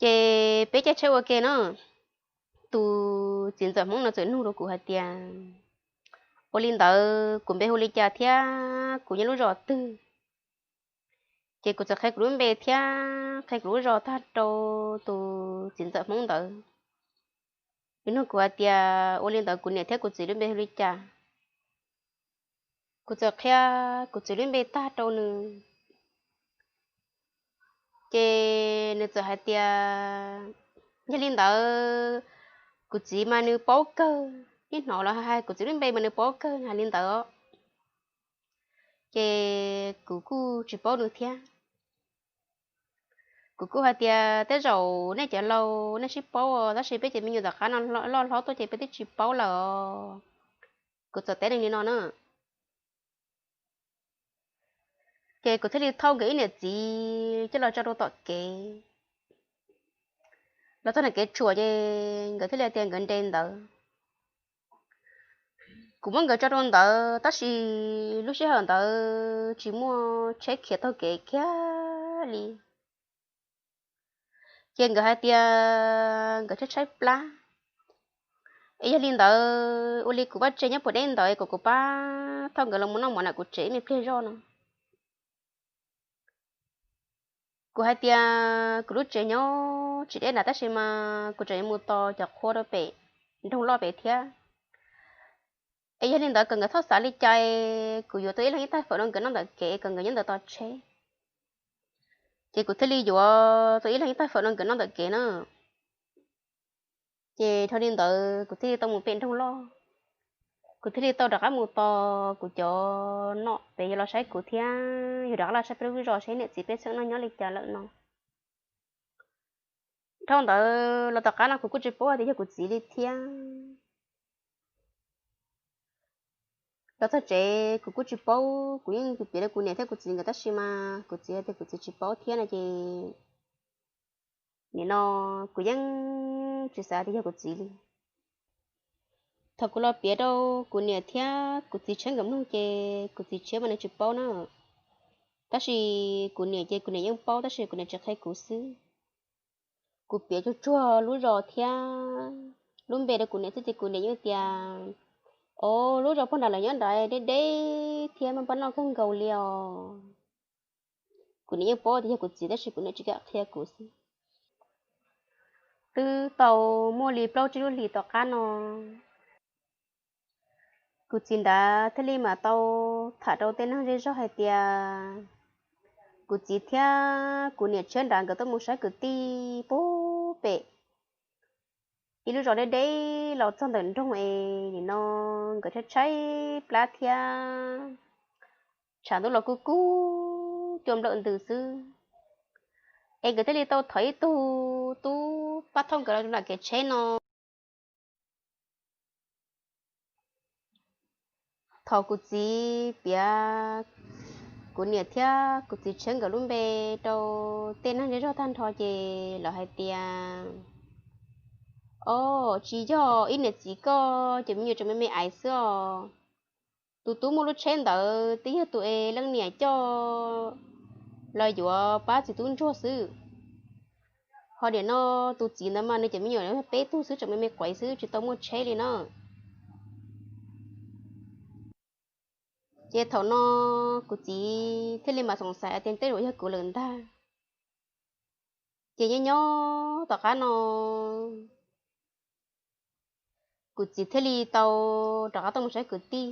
Ces peb caij tsheb ua ke na, tus txiv ntxawm Hmoob no txawm nug rau kuv hais tias, ua li ntawd kuv npe hu li cas thiab kuv nyob lub zos twg? Ces kuv txawm qhia kuv lub npe thiab qhia kuv lub zos tag rau tus txiv ntxawm Hmoob ntawd. Nws nug kuv hais tias, ua li ntawd kuv niam thiab kuv txiv lub npe hu li cas? Kuv txawm qhia kuv txiv lub npe tag rau nws. Ces nws txawm hais tias, yog li ntawd kuv txiv mas nws paub kawg, neb hnov los hais kuv txiv lub npe mas nws paub kawg, hais li ntawd. Ces kuv kuj tsis paub nws thiab. Kuv kuj hais tias, tej zaum nej cov laus nej sib paub, tab sis peb cov me nyuam tom qab no loj hlob tuaj ces peb twb tsis paub lawm os. Kuv txawm teb nws li no na. Ces kuv thiaj li thauj nkawd ib niam txiv coj los tso rau tom kev. Los txog nram kev tshuam ces nkawd thiaj li tias nkawd nres ntawd. Kuv muab nkawd tso rau ntawd tab sis lub sij hawm ntawd tsis muaj tsheb khiav taug kev kiag li. Ces nkawd hais tias nkawd tshaib tshaib plab, es yog li ntawd ua li kuv vaj tse nyob puag deb ntawd kom kuv pab thauj nkawd los mus noj mov nram kuv tsev ib me pliag zoj no. Kuv hais tias kuv lub tsev nyob tsis deb nrad tab sis mas kuv tseem yuav mus tos cov qhua rau pem nroog loj pem thiab. Es yog li ntawd kom nkawd txhob xav li cas, kuv yuav tau ib leeg ib tag fawm rau nkawd noj ntawm kev kom nkawd nyob ntawd tos tsheb. Ces kuv thiaj li yuav tau ib leeg ib tag fawm rau nkawd noj ntawm kev na. Ces dhau li ntawd kuv thiaj li tau mus pem nroog loj. Kuv thiaj li tau rov qab mus tos kuv cov nom pem yuav los saib kuv thiab yuav rov qab los saib peb lub zos seb niam txiv pej xeem noj nyob li cas lawm no. Dhau ntawd los tom qab no kuv kuj tsis paub hais tias yog kuv txiv li thiab. Los txog tsev kuv kuj tsis paub, kuv yeej piav rau kuv niam thiab kuv txiv nkawd tab sis mas kuv txiv hais tias kuv txiv tsis paub thiab no ces nim no kuv yeej tsis xav tias yog kuv txiv li. Thaum kuv los piav rau kuv niam thiab kuv txiv tshiab nkawd mloog ces kuv txiv tshiab mas nws tsis paub na. Tab sis kuv niam ces kuv niam yeej paub, tab sis kuv niam tsis qhia kuv xwb. Kuv piav tsuag tsuag lub zos thiab lub npe rau kuv niam xwb ces kuv niam yeej tias, o, lub zos pog nram lawv nyob nrad deb deb thiab muaj npaj noj kawg nkaus li os. Kuv niam yeej paub tias yog kuv txiv tab sis kuv niam tsis kam qhia kuv xwb. Twb tau muaj li plaub tsib lub hlis tom qab no, kuv txiv nrad thiaj li mam tau tham rau tej neeg zej zog hais tias kuv txiv thiab kuv niam tshiab nrad nkawd tuaj mus saib kwv tij pub pem ib lub zos deb deb los txog ntawm nroog es nim no nkawd tshaib tshaib plab thiab tshav ntuj los kub kub cua nplawm ntws xwb, es nkawd thiaj li tau thov ib tug tub pab thauj nkawd los rau nram kev tsheb no. Thaum kuv txiv piav kuv niam thiab kuv txiv tshiab nkawd lub npe rau tej neeg zej zog tag nrho ces lawv hais tias, o, tsis yog, ib niam txiv koj ces me nyuam tseem me me aiv xwb os. Tus tub muaj lub tsheb ntawd twb yog tus es leej niam coj los yuav pab txiv tub ntsuag xwb. Ho nim no tus txiv ntawd mas nws cov me nyuam peb tug xwb, tseem me me quaiv xwb, tsis tau muaj tsheb li na. Ces thaum no kuv txiv thiaj li mas xoom xaiv tias tej zaum yog kuv lawm ntag. Ces nyob nyob tom qab no kuv txiv thiaj li tau rov qab tuaj mus saib kwv tij.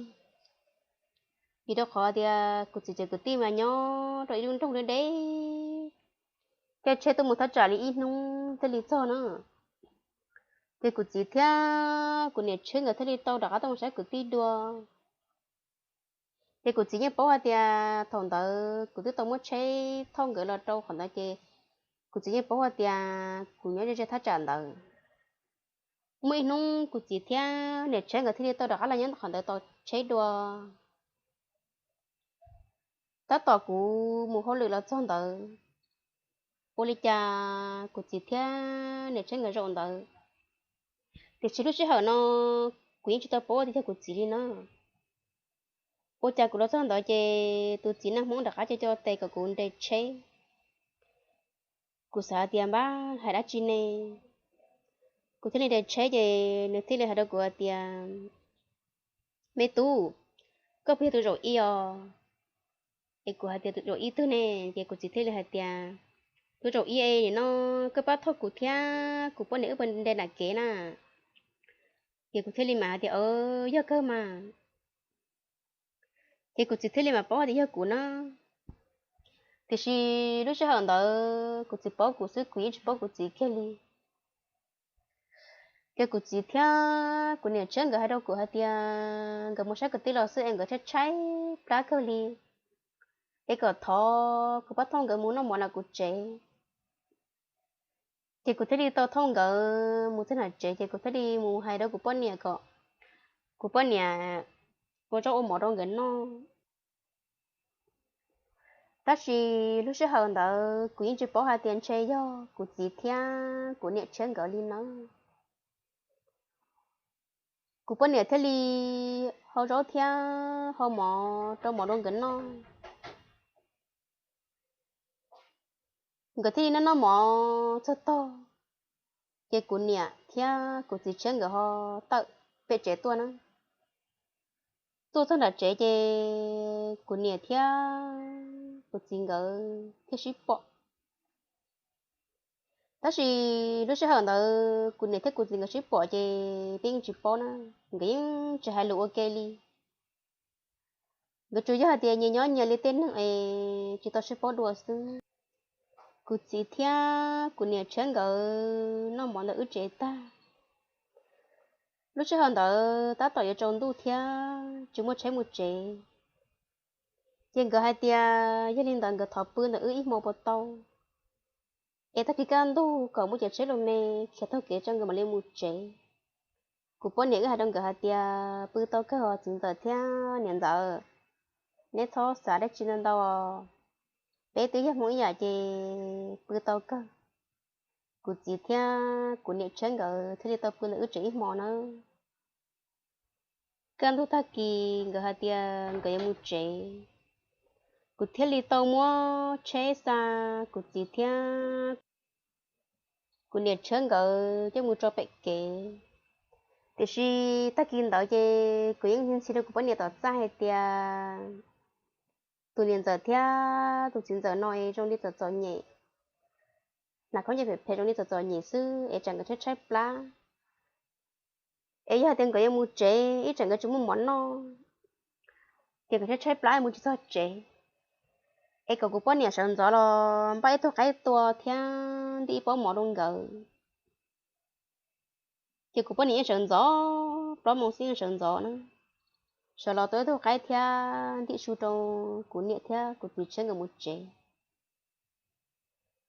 Vim rau qhov tias kuv txiv cov kwv tij mas nyob rau ib lub nroog deb deb, caij tsheb tuaj mus thaj tsam li ib hnub thiaj li txog na. Ces kuv txiv thiab kuv niam tshiab nkawd thiaj li tau rov qab tuaj mus saib kwv tij dua. Ces kuv txiv yeej paub hais tias thaum ntawd kuv twb tau muab tsheb thauj nkawd los rau qhov ntawd ces kuv txiv yeej paub hais tias kuv nyob ze ze thaj tsam ntawd. Muaj ib hnub kuv txiv thiab niam tshiab nkawd thiaj li tau rov qab los nyob qhov ntawd tos tsheb dua. Tab tom kuv mus hauj lwm los txog ntawd, ua li cas kuv txiv thiab niam tshiab nkawd zaum ntawd, tiam sis lub sij hawm no kuv yeej tsis tau paub tias yog kuv txiv li na. Ua cas kuv los txog ntawd ces tus txiv neej Hmoob rov qab coj coj tes kom kuv nres tsheb. Kuv xav hais tias npab hais dab tsi ne, kuv thiaj li nres tsheb ces nws thiaj li hais rau kuv hais tias, me tub, koj puas yog tus zaum ib os? Es kuv hais tias tus zaum ib twg ne? Ces kuv txiv thiaj li hais tias, tus zaum ib es nim no koj pab thauj kuv thiab kuv poj niam wb puas nres nram kev na? Ces kuv thiaj li mam hais tias, yog kawg mas. Ces kuv txiv thiaj li mam paub hais tias yog kuv na. Tiam sis lub sij hawm ntawd kuv txiv paub kuv xwb, kuv yeej tsis paub kuv txiv kiag li. Ces kuv txiv thiab kuv niam tshiab nkawd hais rau kuv hais tias nkawd mus saib kwv tij los xwb es nkawd tshaib tshaib plab kawg li, es kom thov kuv pab thauj nkawd mus noj mov nram kuv tsev. Ces kuv thiaj li tau thauj nkawd mus txog nram tsev ces kuv thiaj li mus hais rau kuv poj niam kom kuv poj niam ua zaub ua mov rau nkawd noj. Tab sis lub sij hawm ntawd kuv yeej tsis paub hais tias ntshe yog kuv txiv thiab kuv niam tshiab nkawd li nawb. Kuv poj niam thiaj li hau zaub thiab hau mov rau mov rau nkawd noj. Nkawd thiaj li noj noj mov txog tog, ces kuv niam thiab kuv txiv tshiab nkawd ho tawm pem tsev tuaj na. Tuaj txog nram tsev ces kuv niam thiab kuv txiv nkawd thiaj sib pom. Tab sis lub sij hawm ntawd kuv niam thiab kuv txiv nkawd sib pom ces peb yeej tsis paub na, nkawd yeej tsis hais lus ua ke li. Nkawd tsuas yog hais tias nyias nyob nyias li tej neeg es tsis tau sib paub dua xwb. Kuv txiv thiab kuv niam tshiab nkawd noj mov ntawm wb tsev tag, lub sij hawm ntawd tab tom yuav tsaus ntuj thiab tsis muaj tsheb mus tsev. Ces nkawd hais tias yog li ntawd nkawd thov pw ntawm wb ib hmo puas tau, es tag kis kaj ntug kom muaj cov tsheb lus me khiav taug kev tso nkawd mam li mus tsev. Kuv poj niam wb hais rau nkawd hais tias pw tau kawg os txiv ntxawm thiab niam ntxawm, neb txhob xav dab tsi ntau ntau, peb twb yog Hmoob ib yam ces pw tau kawg. Kuv txiv thiab kuv niam tshiab nkawd thiaj li tau pw ntawm wb tsev ib hmo nawb. Kaj ntug tag kis nkawd hais tias nkawd yuav mus tsev, Kuv thiaj li tau muab tsheb xa kuv txiv thiab kuv niam tshiab nkawd coj mus tso pem kev. Tiam sis tag kis ntawd ces kuv yeej ntxhi rau kuv poj niam tom txaj hais tias tus niam ntxawm thiab tus txiv ntxawm no es zoo li txom txom nyem, hnav khaub ncaws phem phem zoo li txom txom nyem xwb es tsam nkawd tshaib tshaib plab. Es yog hais tias nkawd yuav mus tsev ib tsam nkawd tsis muaj mov noj, ces nkawd tshaib tshaib plab mus tsis txog tsev. Es kom kuv poj niam sawv ntxov los npaj ib tug qaib tua thiab ntim ib pob mov rau nkawd. Ces kuv poj niam yeej sawv ntxov, plaub moos xwb yeej sawv ntxov na, sawv los tua ib tug qaib thiab ntim su rau kuv niam thiab kuv txiv tshiab nkawd mus tsev.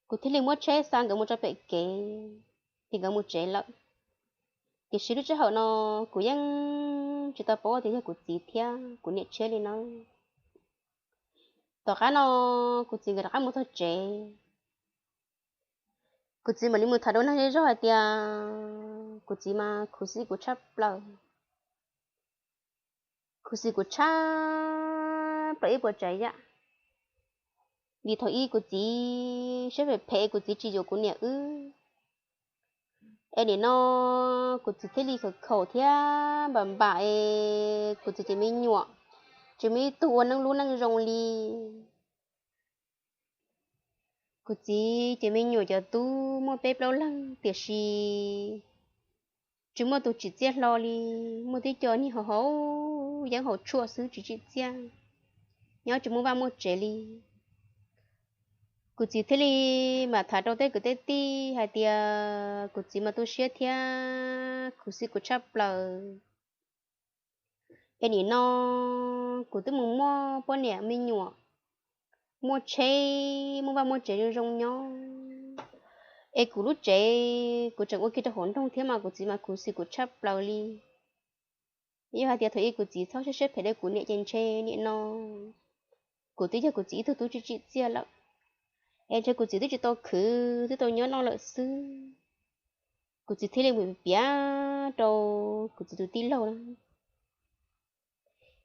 Kuv thiaj li muab tsheb xa nkawd mus tso pem kev, ces nkawd mus tsev lawm. Tiam sis lub sij hawm no kuv yeej tsis tau paub tias yog kuv txiv thiab kuv niam tshiab li na. Tom qab no kuv txiv nkawd rov qab mus txog tsev, kuv txiv mam li mus tham rau neeg zej zog hais tias kuv txiv mas khuv xim kuv tshaj plaws, khuv xim kuv tshaj plaws ib puas tsav yam. Vim thaum ub kuv txiv siab phem phem, kuv txiv tsis yuav kuv niam wb. Es nim no kuv txiv thiaj li khaum khaum thiab npam npam es kuv txiv ces me nyuam tsis muaj ib tug ua neej lub neej zoo li. Kuv txiv ces me nyuam cov tub muaj peb plaub leeg tiam sis tsis muaj tus tsim txiaj hlo li, muaj tib co niag haus haus yeeb haus tshuaj xwb tsis tsim txiaj, nyob tsis muaj vaj muaj tsev li. Kuv txiv thiaj li mam tham rau tej kwv tej tij hais tias kuv txiv mas tu siab thiab khuv xim kuv tshaj plaws. Es nim no kuv twb mus muaj poj niam me nyuam, muaj tsheb, muaj vaj muaj tsev zoo zoo nyob, es kuv lub tsev kuv tseem ua kiag rau hauv nroog thiab mas kuv txiv mas khuv xim kuv tshaj plaws li. Yog hais tias thaum ub kuv txiv txhob siab siab phem rau kuv niam ces ntshe nim no kuv twb yog kuv txiv ib tug tub tsis tsim txiaj lawm, es ntshe kuv txiv twb tsis tau khwv twb tau nyob noj lawm xwb. Kuv txiv thiaj li mus piav rau kuv txiv tus tij laug na.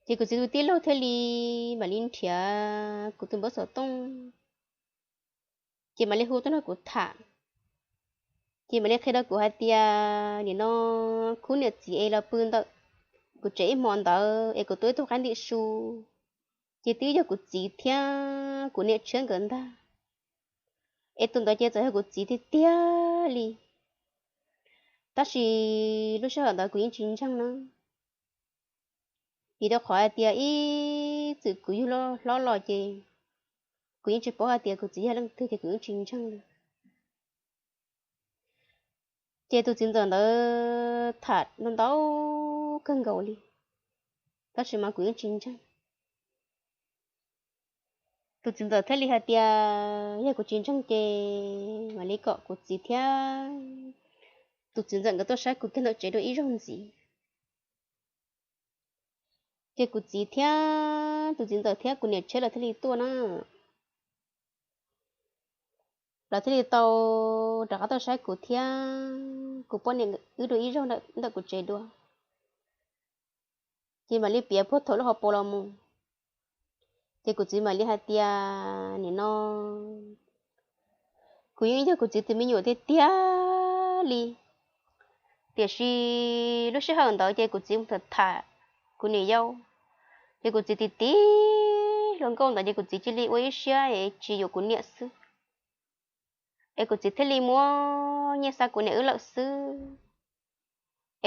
Ces kuv txiv tus tij laug thiaj li mam li nrhiav kuv tus npawb xov tooj, ces mam li hu tuaj nrog kuv tham. Ces mam li qhia rau kuv hais tias nim no khub niam txiv es los pw ntawm kuv tsev ib hmo ntawd es kuv tua ib tug qaib ntim su, ces twb yog kuv txiv thiab kuv niam tshiab nkawd ntag. Es tus ntawd ces txawm yog kuv txiv tiag tiag li, tab sis lub sij hawm ntawd kuv yeej tsis ntseeg na. Vim rau qhov hais tias ib txwm kuv yug hlob los ces kuv yeej tsis paub hais tias kuv txiv yog leej twg ces kuv yeej tsis ntseeg li. Ces tus txiv ntxawm ntawd tham ntau ntau kawg nkaus li, tab sis mas kuv yeej tsis ntseeg. Tus txiv ntxawm thiaj li hais tias yog kuv tsis ntseeg ces mam li kom kuv txiv thiab tus txiv ntxawm nkawd tuaj saib kuv kiag ntawm tsev dua ib zaug ntxiv. Ces kuv txiv thiab tus txiv ntxawm thiab kuv niam tshiab lawv thiaj li tuaj na. Lawv thiaj li tau rov qab tuaj saib kuv thiab kuv poj niam wb dua ib zaug ntawm kuv tsev dua. Ces mam li piav puag thaum lub hauv paus los mus. Ces kuv txiv mam li hais tias nim no kuv yeej yog kuv txiv tus me nyuam tiag tiag li, tiam sis lub sij hawm ntawd ces kuv txiv mus tham tham kuv niam yau, ces kuv txiv tiv tiv hluas nkauj ntawd ces kuv txiv cia li ua ib siab es tsis yuav kuv niam xwb. Es kuv txiv thiaj li muab nyiaj xa kuv niam wb lawm xwb.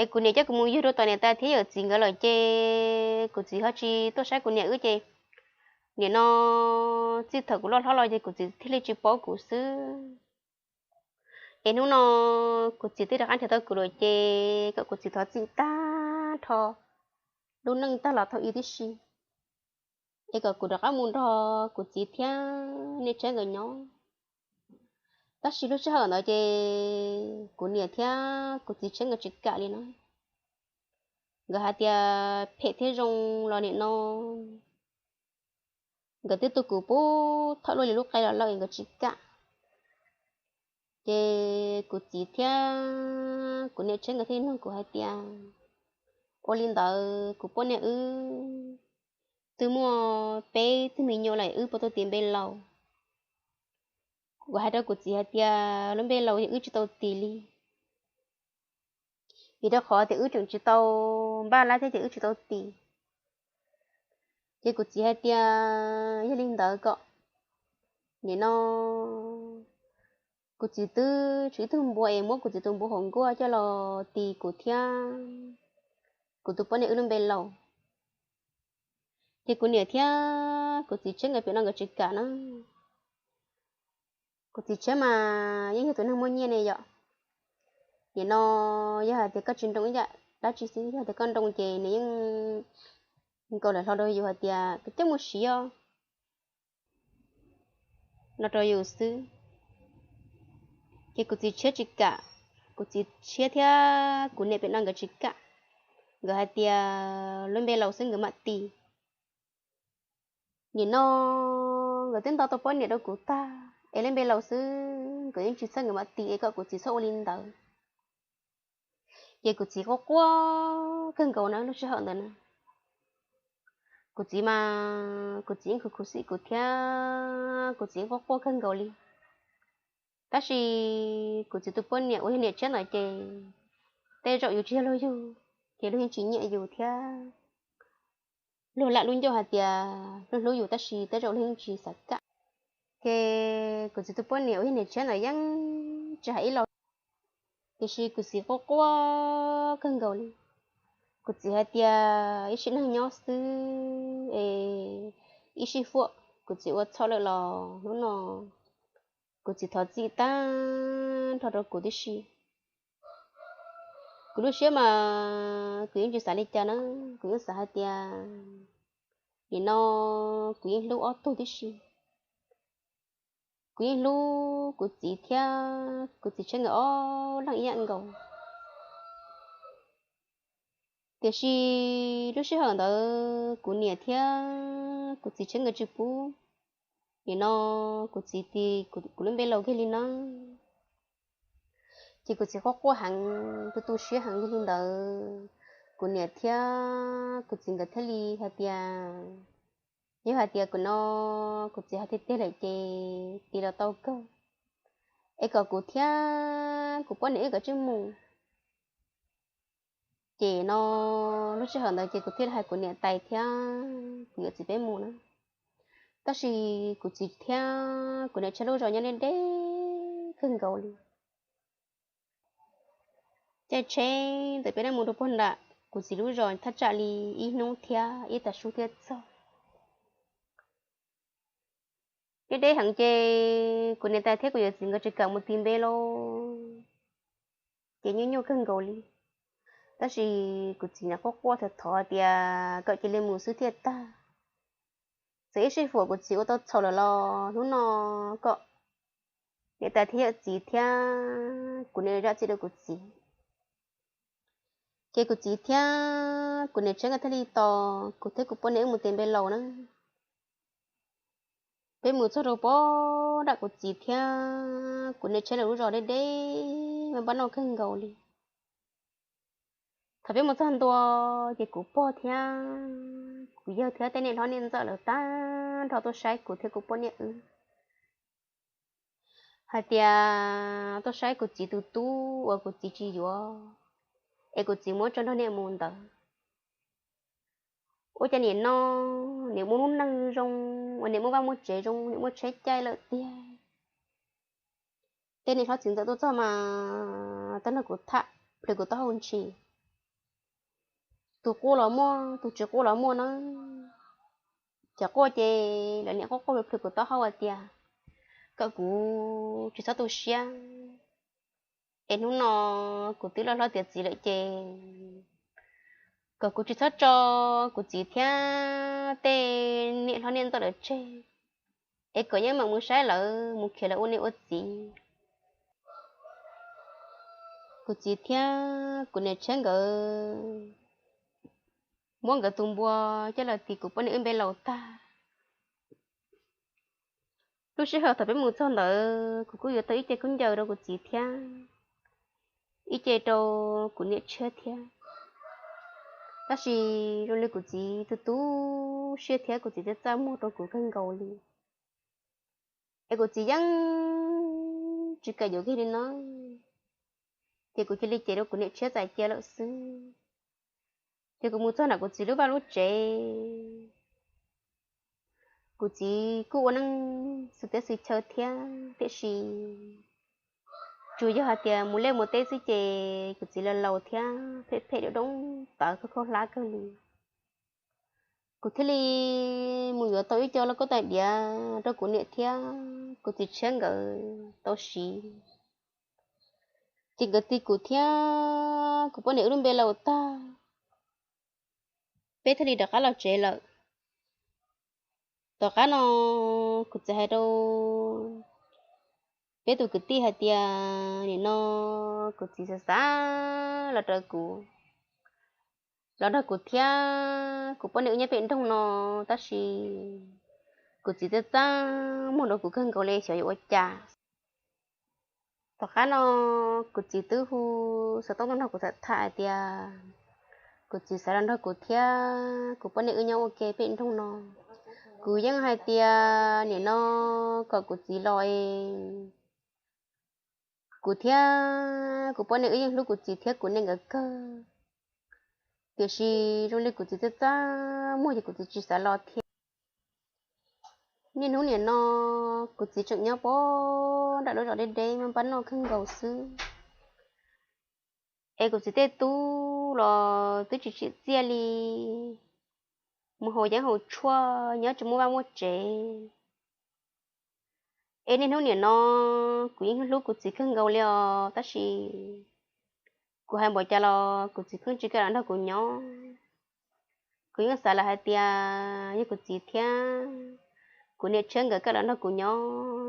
Es kuv niam coj kuv mus yug rau tom niam tais thiab yawm txiv nkawd lawm ces kuv txiv ho tsis tuaj saib kuv niam wb ces nim no txij thaum kuv loj hlob los ces kuv txiv thiaj li tsis paub kuv xwb. Es hnub no kuv txiv twb rov qab nrhiav tau kuv lawm ces kom kuv txiv thov txim tag nrho lub neej tag los thaum ub tib si, es kom kuv rov qab mus nrog kuv txiv thiab niam tshiab nkawd nyob. Tab sis lub sij hawm ntawd ces kuv niam thiab kuv txiv tshiab nkawd tsis kam li no. Nkawd hais tias phem thiab zoo los nim no nkawd twb tu kuv puag thaum luaj li lub qe los lawm nkawd tsis kam. Ces kuv txiv thiab kuv niam tshiab nkawd thiaj nug kuv hais tias ua li ntawd kuv poj niam wb twb muaj peb tug me nyuam lawm wb puas tau tis npe laus. Kuv hais rau kuv txiv hais tias lub npe laus wb tsis tau tis li, vim rau qhov tias wb tseem tsis tau npaj lab thiab ces wb tsis tau tis. Ces kuv txiv hais tias yog li ntawd kom nim no kuv txiv twb tswv ib tug npua es muab kuv txiv tus npua hauv nkuaj coj los tis kuv thiab kuv tus poj niam wb lub npe laus. Ces kuv niam thiab kuv txiv tshiab nkawd pem no nkawd tsis kam na. Kuv txiv tshiab mas yeej yog tus neeg muaj nyiaj ne yom. Nim no yog hais tias koj tsis nroo ib yam dab tsi xwb, yog tias koj nroo ces nws yeej nkaus lawm hlo rau yus hais tias koj coj mus siv os no rau yus xwb. Ces kuv txiv tshiab tsis kam, kuv txiv tshiab thiab kuv niam pem no nkawd tsis kam, nkawd hais tias lub npe laus xwb nkawd mam tis. Nim no nkawd twb nto tau poj niam rau kuv tag es lub npe laus xwb nkawd yeej tsis txhawj nkawd mam tis es kom kuv txiv txhob ua li ntawd. Ces kuv txiv quaj quaj kawg nkaus na lub sij hawm ntawd na. Kuv txiv mas kuv txiv yeej khuv khuv xim kuv thiab kuv txiv yeej quaj quaj kawg nkaus li. Tab sis kuv txiv tus poj niam uas yog niam tshiab ntawd ces tej zaum yus tsis yog luag yug ces luag yeej tsis nyiam yus thiab luag lam lub ncauj hais tias luag hlub yus tab sis tej zaum luag yeej tsis xav kam. Ces kuv txiv tus poj niam uas yog niam tshiab ntawd yeej tsis hais ib los, tiam sis kuv txiv quaj quaj kawg nkaus li. Kuv txiv hais tias ib sim neej nyob xwb es ib sij huam kuv txiv ua txhaum lawm los hnub no kuv txiv thov txim tag nrho rau kuv tib si. Kuv lub siab mas kuv yeej tsis xav li cas na, kuv yeej xav hais tias nim no kuv yeej hlub ob tug tib si. Kuv yeej hlub kuv txiv thiab kuv txiv tshiab nkawd ob leeg ib yam nkaus. Tiam sis lub sij hawm ntawd kuv niam thiab kuv txiv tshiab nkawd tsis pub, nim no kuv txiv tis kuv lub npe laus kiag li no. Ces kuv txiv quaj quaj heev, tu tu siab heev yog li ntawd, kuv niam thiab kuv txiv nkawd thiaj li hais tias yog hais tias kuv no kuv txiv hais tiag tiag lawm ces tis los tau kawg, es kom kuv thiab kuv poj niam wb kom tsij mus. Ces no lub sij hawm ntawd ces kuv thiaj li hais kuv niam tais thiab kuv yawm txiv peb mus na. Tab sis kuv txiv thiab kuv niam tshiab lub zos nyob deb deb kawg nkaus li. Caij tsheb ntawm peb neb mus rau puag nram kuv txiv lub zos thaj tsam li ib hnub thiab ib tag sub thiaj txog. Deb deb heev ces kuv niam tais thiab kuv yawm txiv nkawd tsis kam mus tis npe lauj, ces nyuaj nyuaj kawg nkaus li. Tab sis kuv txiv na quaj quaj thov thov tias kom cia li mus xwb thiaj tag. Txawm ib sij huam kuv txiv ua tau txhaum lawm los hnub no kom niam tais thiab yawm txiv thiab kuv niam zam txim rau kuv txiv. Ces kuv txiv thiab kuv niam tshiab nkawd thiaj li tos kuv thiab kuv poj niam wb mus tis npe laus na. Peb mus txog rau puag nram kuv txiv thiab kuv niam tshiab lawv lub zos deb deb, npaj noj kawg nkaus li. Thaum peb mus txog ntua ces kuv pog thiab kuv yawg thiab tej niam hlob niam ntxawm lawv tag nrho tuaj saib kuv thiab kuv poj niam wb hais tias tuaj saib kuv txiv tus tub uas kuv txiv tsis yuav, es kuv txiv muab tso nrog niam mus ntawd. Ua cas nim no niam muaj lub neej zoo, uas niam muaj vaj muaj tsev zoo, niam muaj tsheb caij lawm tiag. Tej niam hlob txiv ntxawm tuaj txog mas tag nrho kuv tham plhws kuv taub hau ntshis. Tus quaj los muaj, tus tsis quaj los muaj na. Cov quaj ces lawv niam quaj quaj plhws kuv taub hau hais tias kom kuv tsis txhob tu siab, es hnub no kuv twb loj hlob tiav txiv lawm ces kom kuv tsis txhob tso kuv txiv thiab tej niam hlob niam ntxawm lawv tseg, es kom yeej mam mus saib lawv, mus khiav lawv ua niam ua txiv. Kuv txiv thiab kuv niam tshiab nkawd muab nkawd tus npua coj los tis kuv poj niam wb npe laus tag. Lub sij hawm thaum peb mus txog ntawd kuv kuj yuav tau ib ce khaub ncaws rau kuv txiv thiab ib ce rau kuv niam tshiab thiab. Tab sis zoo li kuv txiv tu tu siab thiab kuv txiv txaj txaj muag rau kuv kawg nkaus li, es kuv txiv yeej tsis kam yuav kiag li no, ces kuv cia li cem rau kuv niam tshiab txais cia lawm xwb. Ces kuv mus txog nram kuv txiv lub vaj lub tsev, kuv txiv kuj ua neej xwm teb xwm chaw thiab, tiam sis tsuas yog hais tias mus liaj mus teb xwb ces kuv txiv laus laus thiab phem phem doo doo tawv khaub khaub hlab kawg li. Kuv thiaj li mus yuav tau ib co lauj kaub tais diav rau kuv niam thiab kuv txiv tshiab nkawd tau siv. Ces nkawd tis kuv thiab kuv poj niam wb lub npe laus tag, peb thiaj li rov qab los tsev lawm. Tom qab no kuv txiv hais rau peb tus kwv tij hais tias nim no kuv txiv xav xav los raws kuv, los nrog kuv thiab kuv poj niam wb nyob pem nroog no, tab sis kuv txiv txaj txaj muag rau kuv kawg nkaus li xyov yuav ua cas. Tom qab no kuv txiv twb hu xov tooj tuaj nrog kuv tham tham hais tias kuv txiv xav los nrog kuv thiab kuv poj niam wb nyob ua ke pem nroog no. Kuv yeej hais tias nim no kom kuv txiv los es kuv thiab kuv poj niam wb yeej hlub kuv txiv thiab kuv niam nkawd kawg, tiam sis zoo li kuv txiv txaj txaj muag ces kuv txiv tsis xav los thiab. Niaj hnub nim no kuv txiv tseem nyob pem nram lub zos deb deb maj npab noj kawg nkaus xwb, es kuv txiv tej tub los twb tsis tsim txiaj li, mus haus yeeb haus tshuaj nyob tsis muaj vaj muaj tsev. Es niaj hnub nim no kuv yeej hlub kuv txiv kawg nkaus li os, tab sis kuv hais npaum cas los kuv txiv pheej tsis kam los nrog kuv nyob. Kuv yeej xav lawm hais tias yog kuv txiv thiab kuv niam tshiab nkawd kam los nrog kuv nyob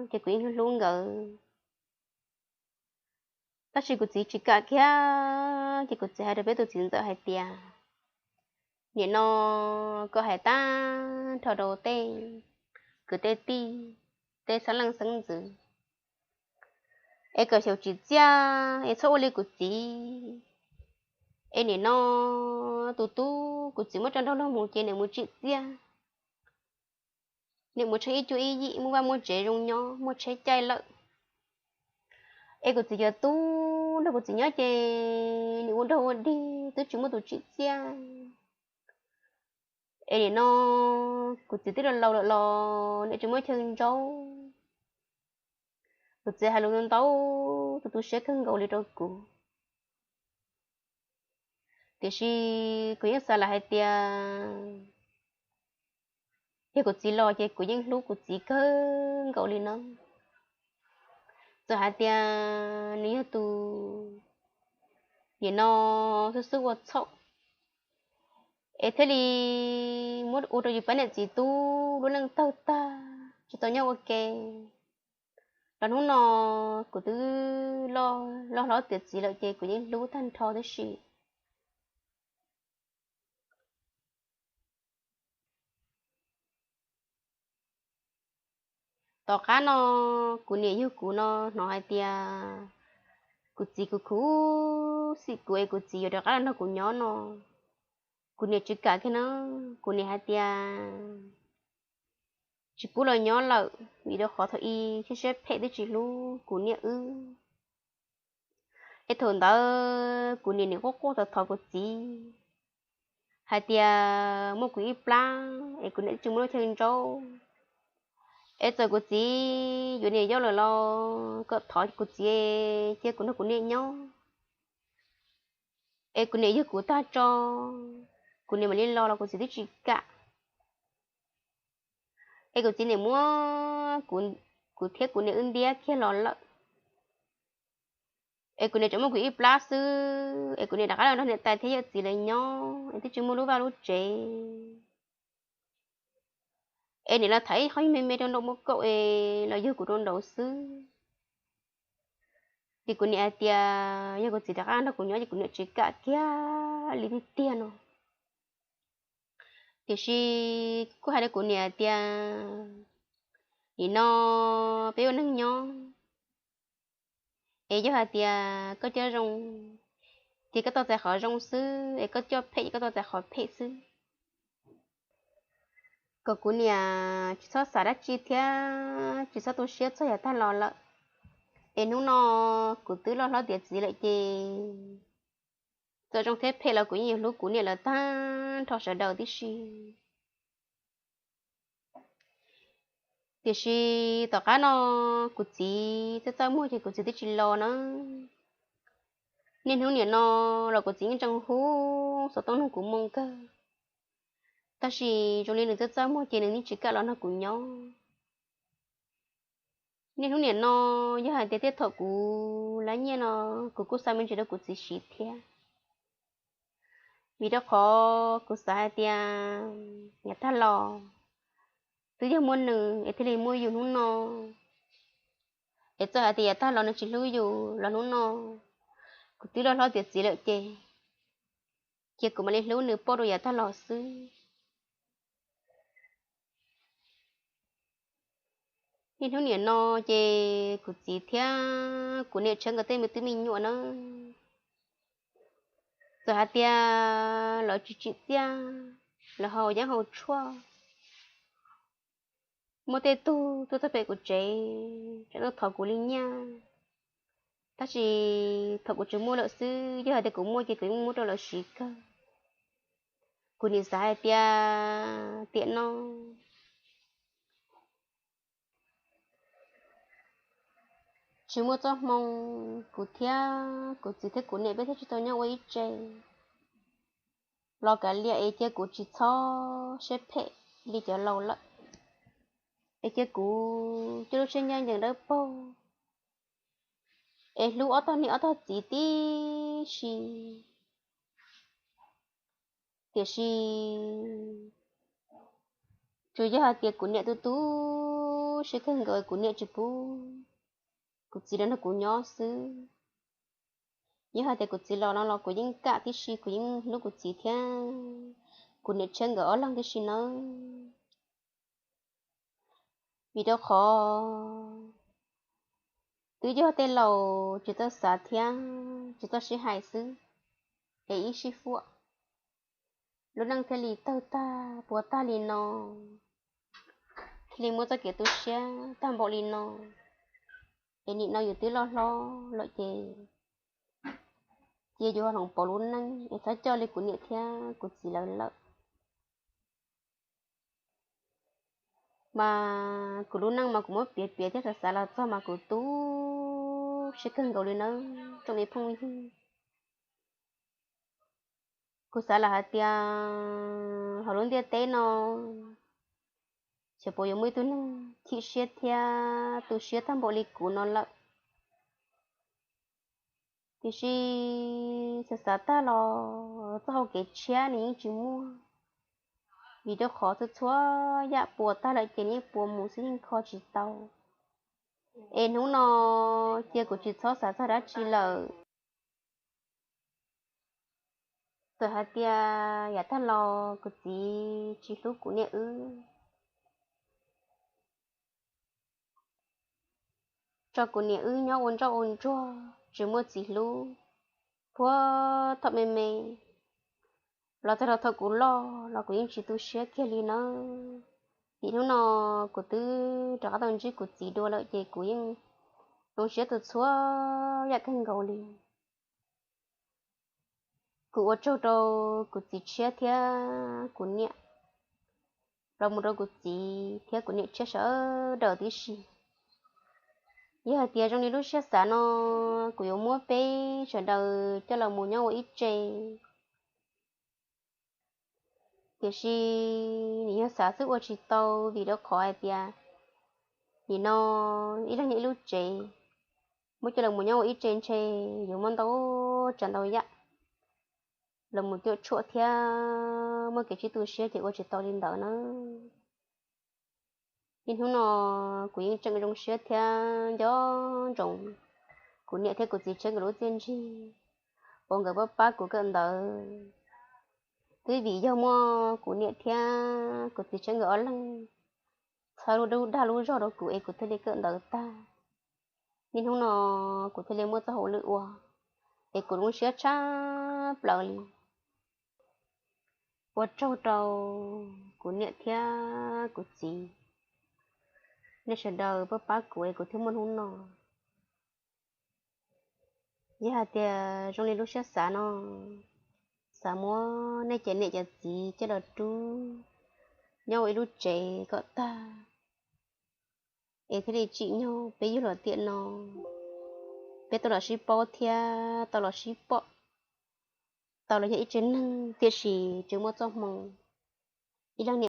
ces kuv yeej hlub hlub nkawd. Tab sis kuv txiv tsis kam kiag, ces kuv txiv hais rau peb tus txiv ntxawm hais tias nim no koj hais tag nrho rau tej kwv tej tij, tej xeeb leej xeeb ntxwv, es kom xyaum tsim txiaj es txhob ua li kuv txiv. Es nim no tus tub kuv txiv muab tso nrog luag mus ces nws mus tsim txiaj, nws mus tsheej ib cuab ib yim muaj vaj muaj tsev zoo nyob muaj tsheb caij lawm. Es kuv txiv cov tub nrog kuv txiv nyob ces nws ua nrog ua dig twb tsis muaj tus tsim txiaj. Es nim no kuv txiv twb laus laus lawm los nws tsis muaj chaw ntsaub. Kuv txiv hais lus ntau ntau tu tu siab kawg nkaus li rau kuv, tiam sis kuv yeej xav lawm hais tias yog kuv txiv los ces kuv yeej hlub kuv txiv kawg nkaus li no. Txawm hais tias nws yog tus nim no xub xub ua txhaum es thiaj li muab ua rau yus pab niam txiv tub lub neej tawg tag tsis tau nyob ua ke los hnub no kuv twb loj hlob tiav txiv lawm ces kuv yeej hlub tag nrho tib si. Tom qab no kuv niam yug kuv no hnov hais tias kuv txiv kuv khuv xim kuv es kuv txiv yuav rov qab los nrog kuv nyob no, kuv niam tsis kam kiag na. Kuv niam hais tias tsis pub los nyob lawm vim rau qhov thaum ub siab siab phem twb tsis hlub kuv niam wb. Es thaum ntawd kuv niam nim quaj quaj thov thov kuv txiv hais tias muab kuv ib plab es kuv niam tsis muaj lub chaw ntsaub. Es txawm kuv txiv yuav niam yau lawm los kom thov kuv txiv cia kuv nrog kuv niam nyob. Es kuv niam yug kuv tag tso, kuv niam mam li los los kuv txiv twb tsis kam. Es kuv txiv nim muab kuv thiab kuv niam wb ntiab kiag los lawm. Es kuv niam tseem muab kuv ib plab xwb es kuv niam rov qab los nrog niam tais thiab yawm txiv lawv nyob es twb tsis muaj lub vaj lub tsev. Es niam los thaiv ib qho me me rau nraum muaj kaum es los yug kuv rau nraud xwb. Ces kuv niam hais tias yog kuv txiv rov qab nrog kuv nyob ces kuv niam tsis kam kiag li tiag tiag no. Tiam sis kuj hais rau kuv niam hais tias nim no peb ua neeg nyob es yog hais tias koj coj zoo ces koj tau txais qhov zoo xwb, es koj coj phem ces koj tau txais qhov phem xwb. Kom kuv niam tsis txhob xav dab tsi thiab tsis txhob tu siab txog yav tag los lawm. Es hnub no kuv twb loj hlob tiav txiv lawm ces txawm zoo thiab phem los kuv yeej yuav hlub kuv niam lawv tag nrho sawv daws tib si. Tiam sis tom qab no kuv txiv txaj txaj muag ces kuv txiv twb tsis los na. Niaj hnub nim no los kuv txiv yeej tseem hu xov tooj nug kuv moo kawg, tab sis zoo li nws txaj txaj muag ces nws yeej tsis kam los nrog kuv nyob. Niaj hnub nim no yog hais tias tej thaum kuv lab nyiaj no kuv kuj xa me ntsis rau kuv txiv siv thiab, vim rau qhov kuv xav hais tias yav tag los twb yog muaj nws es thiaj li muaj yus hnub no. Es txawm hais tias yav tag los nws tsis hlub yus los hnub no kuv twb loj hlob tiav txiv lawm ces cia kuv mam li hlub nws poj rau yav tag los xwb. Niaj hnub nim no ces kuv txiv thiab kuv niam tshiab nkawd tej me tub me nyuam na, txawm hais tias lawv tsis tsim txiaj, lawv haus yeeb haus tshuaj, muaj tej tug tuaj txog pem kuv tsev tseem tuaj thov kuv li nyiaj, tab sis thaum kuv tsis muaj lawm xwb, yog hais tias kuv muaj ces kuv yeej muab rau lawv siv kawg. Kuv nim xav hais tias tiam no tsis muaj txoj hmoo, kuv thiab kuv txiv thiab kuv niam peb thiaj tsis tau nyob ua ib tse. Los kav liam es cia kuv tsis txhob siab phem li cov laus lawm, es cia kuv coj lub siab ncaj ncees dawb paug, es hlub ob tog niam ob tog txiv tib si. Tiam sis tsuas yog hais tias kuv niam tu tu siab kawg nkaus, kuv niam tsis pub kuv txiv los nrog kuv nyob xwb. Yog hais tias kuv txiv los no los kuv yeej kam tib si, kuv yeej hlub kuv txiv thiab kuv niam tshiab nkawd ob leeg tib si nawb. Vim rau qhov twb yog tej laus tsis txawj xav thiab tsis txawj sib hais xwb, es ib sij huam lub neej thiaj li tawg tag puas tag li no, thiaj li muaj txoj kev tu siab tag npaum li no. Es nim no yus twb loj hlob lawm ces cia yus hloov pauv lub neej es txhob coj li kuv niam thiab kuv txiv lawv lawm. Mas kuv lub neej mas kuv muab piav piav thiab xav xav los txog mas kuv tu siab kawg nkaus li nawb tsoom me phooj ywg. Kuv xav lam hais tias hauv lub ntiaj teb no xyov puas yuav muaj ib tug neeg chim siab thiab tu siab tag npaum li kuv no lawm. Tiam sis xav xav tag los txoj hau kev tshiab nws yeej tsis muaj, vim rau qhov txhua txhua yam puas tag lawm ces yeej puas mus xwb, yeej kho tsis tau. Es hnub no cia kuv tsis txhob xav txog dab tsi lawm. Txawm hais tias yav tag los kuv txiv tsis hlub kuv niam wb, tso kuv niam wb nyob ua ntsoj ua ntsuag tsis muaj txiv hlub puag thaum me me, los txog rau thaum kuv loj los kuv yeej tsis tu siab kiag li nawb. Vim hnub no kuv twb rov qab tau ntsib kuv txiv dua lawm ces kuv yeej zoo siab tu txhua yam kawg nkaus li. Kuv ua tsaug rau kuv txiv tshiab thiab kuv niam, los mus rau kuv txiv thiab kuv niam tshiab sawv daws tib si. Yog hais tias zoo li lub siab xav no, kuv yuav muab peb sawv daws coj los mus nyob ua ib tse. Tiam sis nim yog xav xwb ua tsis tau, vim rau qhov hais tias nim no ib leeg nyob ib lub tsev, muab coj los mus nyob ua ib tse ntshe yuav muaj ntau tsav ntau yam los mus cuam tshuam thiab muaj kev tsis tu siab ces ua tsis tau li ntawd na. Niaj hnub no kuv yeej tseem zoo siab thiab nco ntsoov kuv niam thiab kuv txiv tshiab nkawd lub txiaj ntsig uas nkawd pab pab kuv kawm ntawv. Twb vim yog muaj kuv niam thiab kuv txiv tshiab nkawd ob leeg txhawb lub dag lub zog rau kuv es kuv thiaj li kawm ntawv tag. Niaj hnub no kuv thiaj li muaj txoj hauj lwm ua, es kuv lub siab tshab plaws li. Ua tsaug rau kuv niam thiab kuv txiv, nej sawv daws pab pab kuv es kuv thiaj muaj hnub no. Yog hais tias zoo li lub siab xav no, xav muab nej cov niam cov txiv coj los rub nyob ua ib lub tsev kom tag, es thiaj li tsim nyog peb yug los tiam no, peb tau los sib paub thiab tau los sib pom, tau los yog ib tsev neeg, tiam sis tsis muaj txoj hmoo ib leeg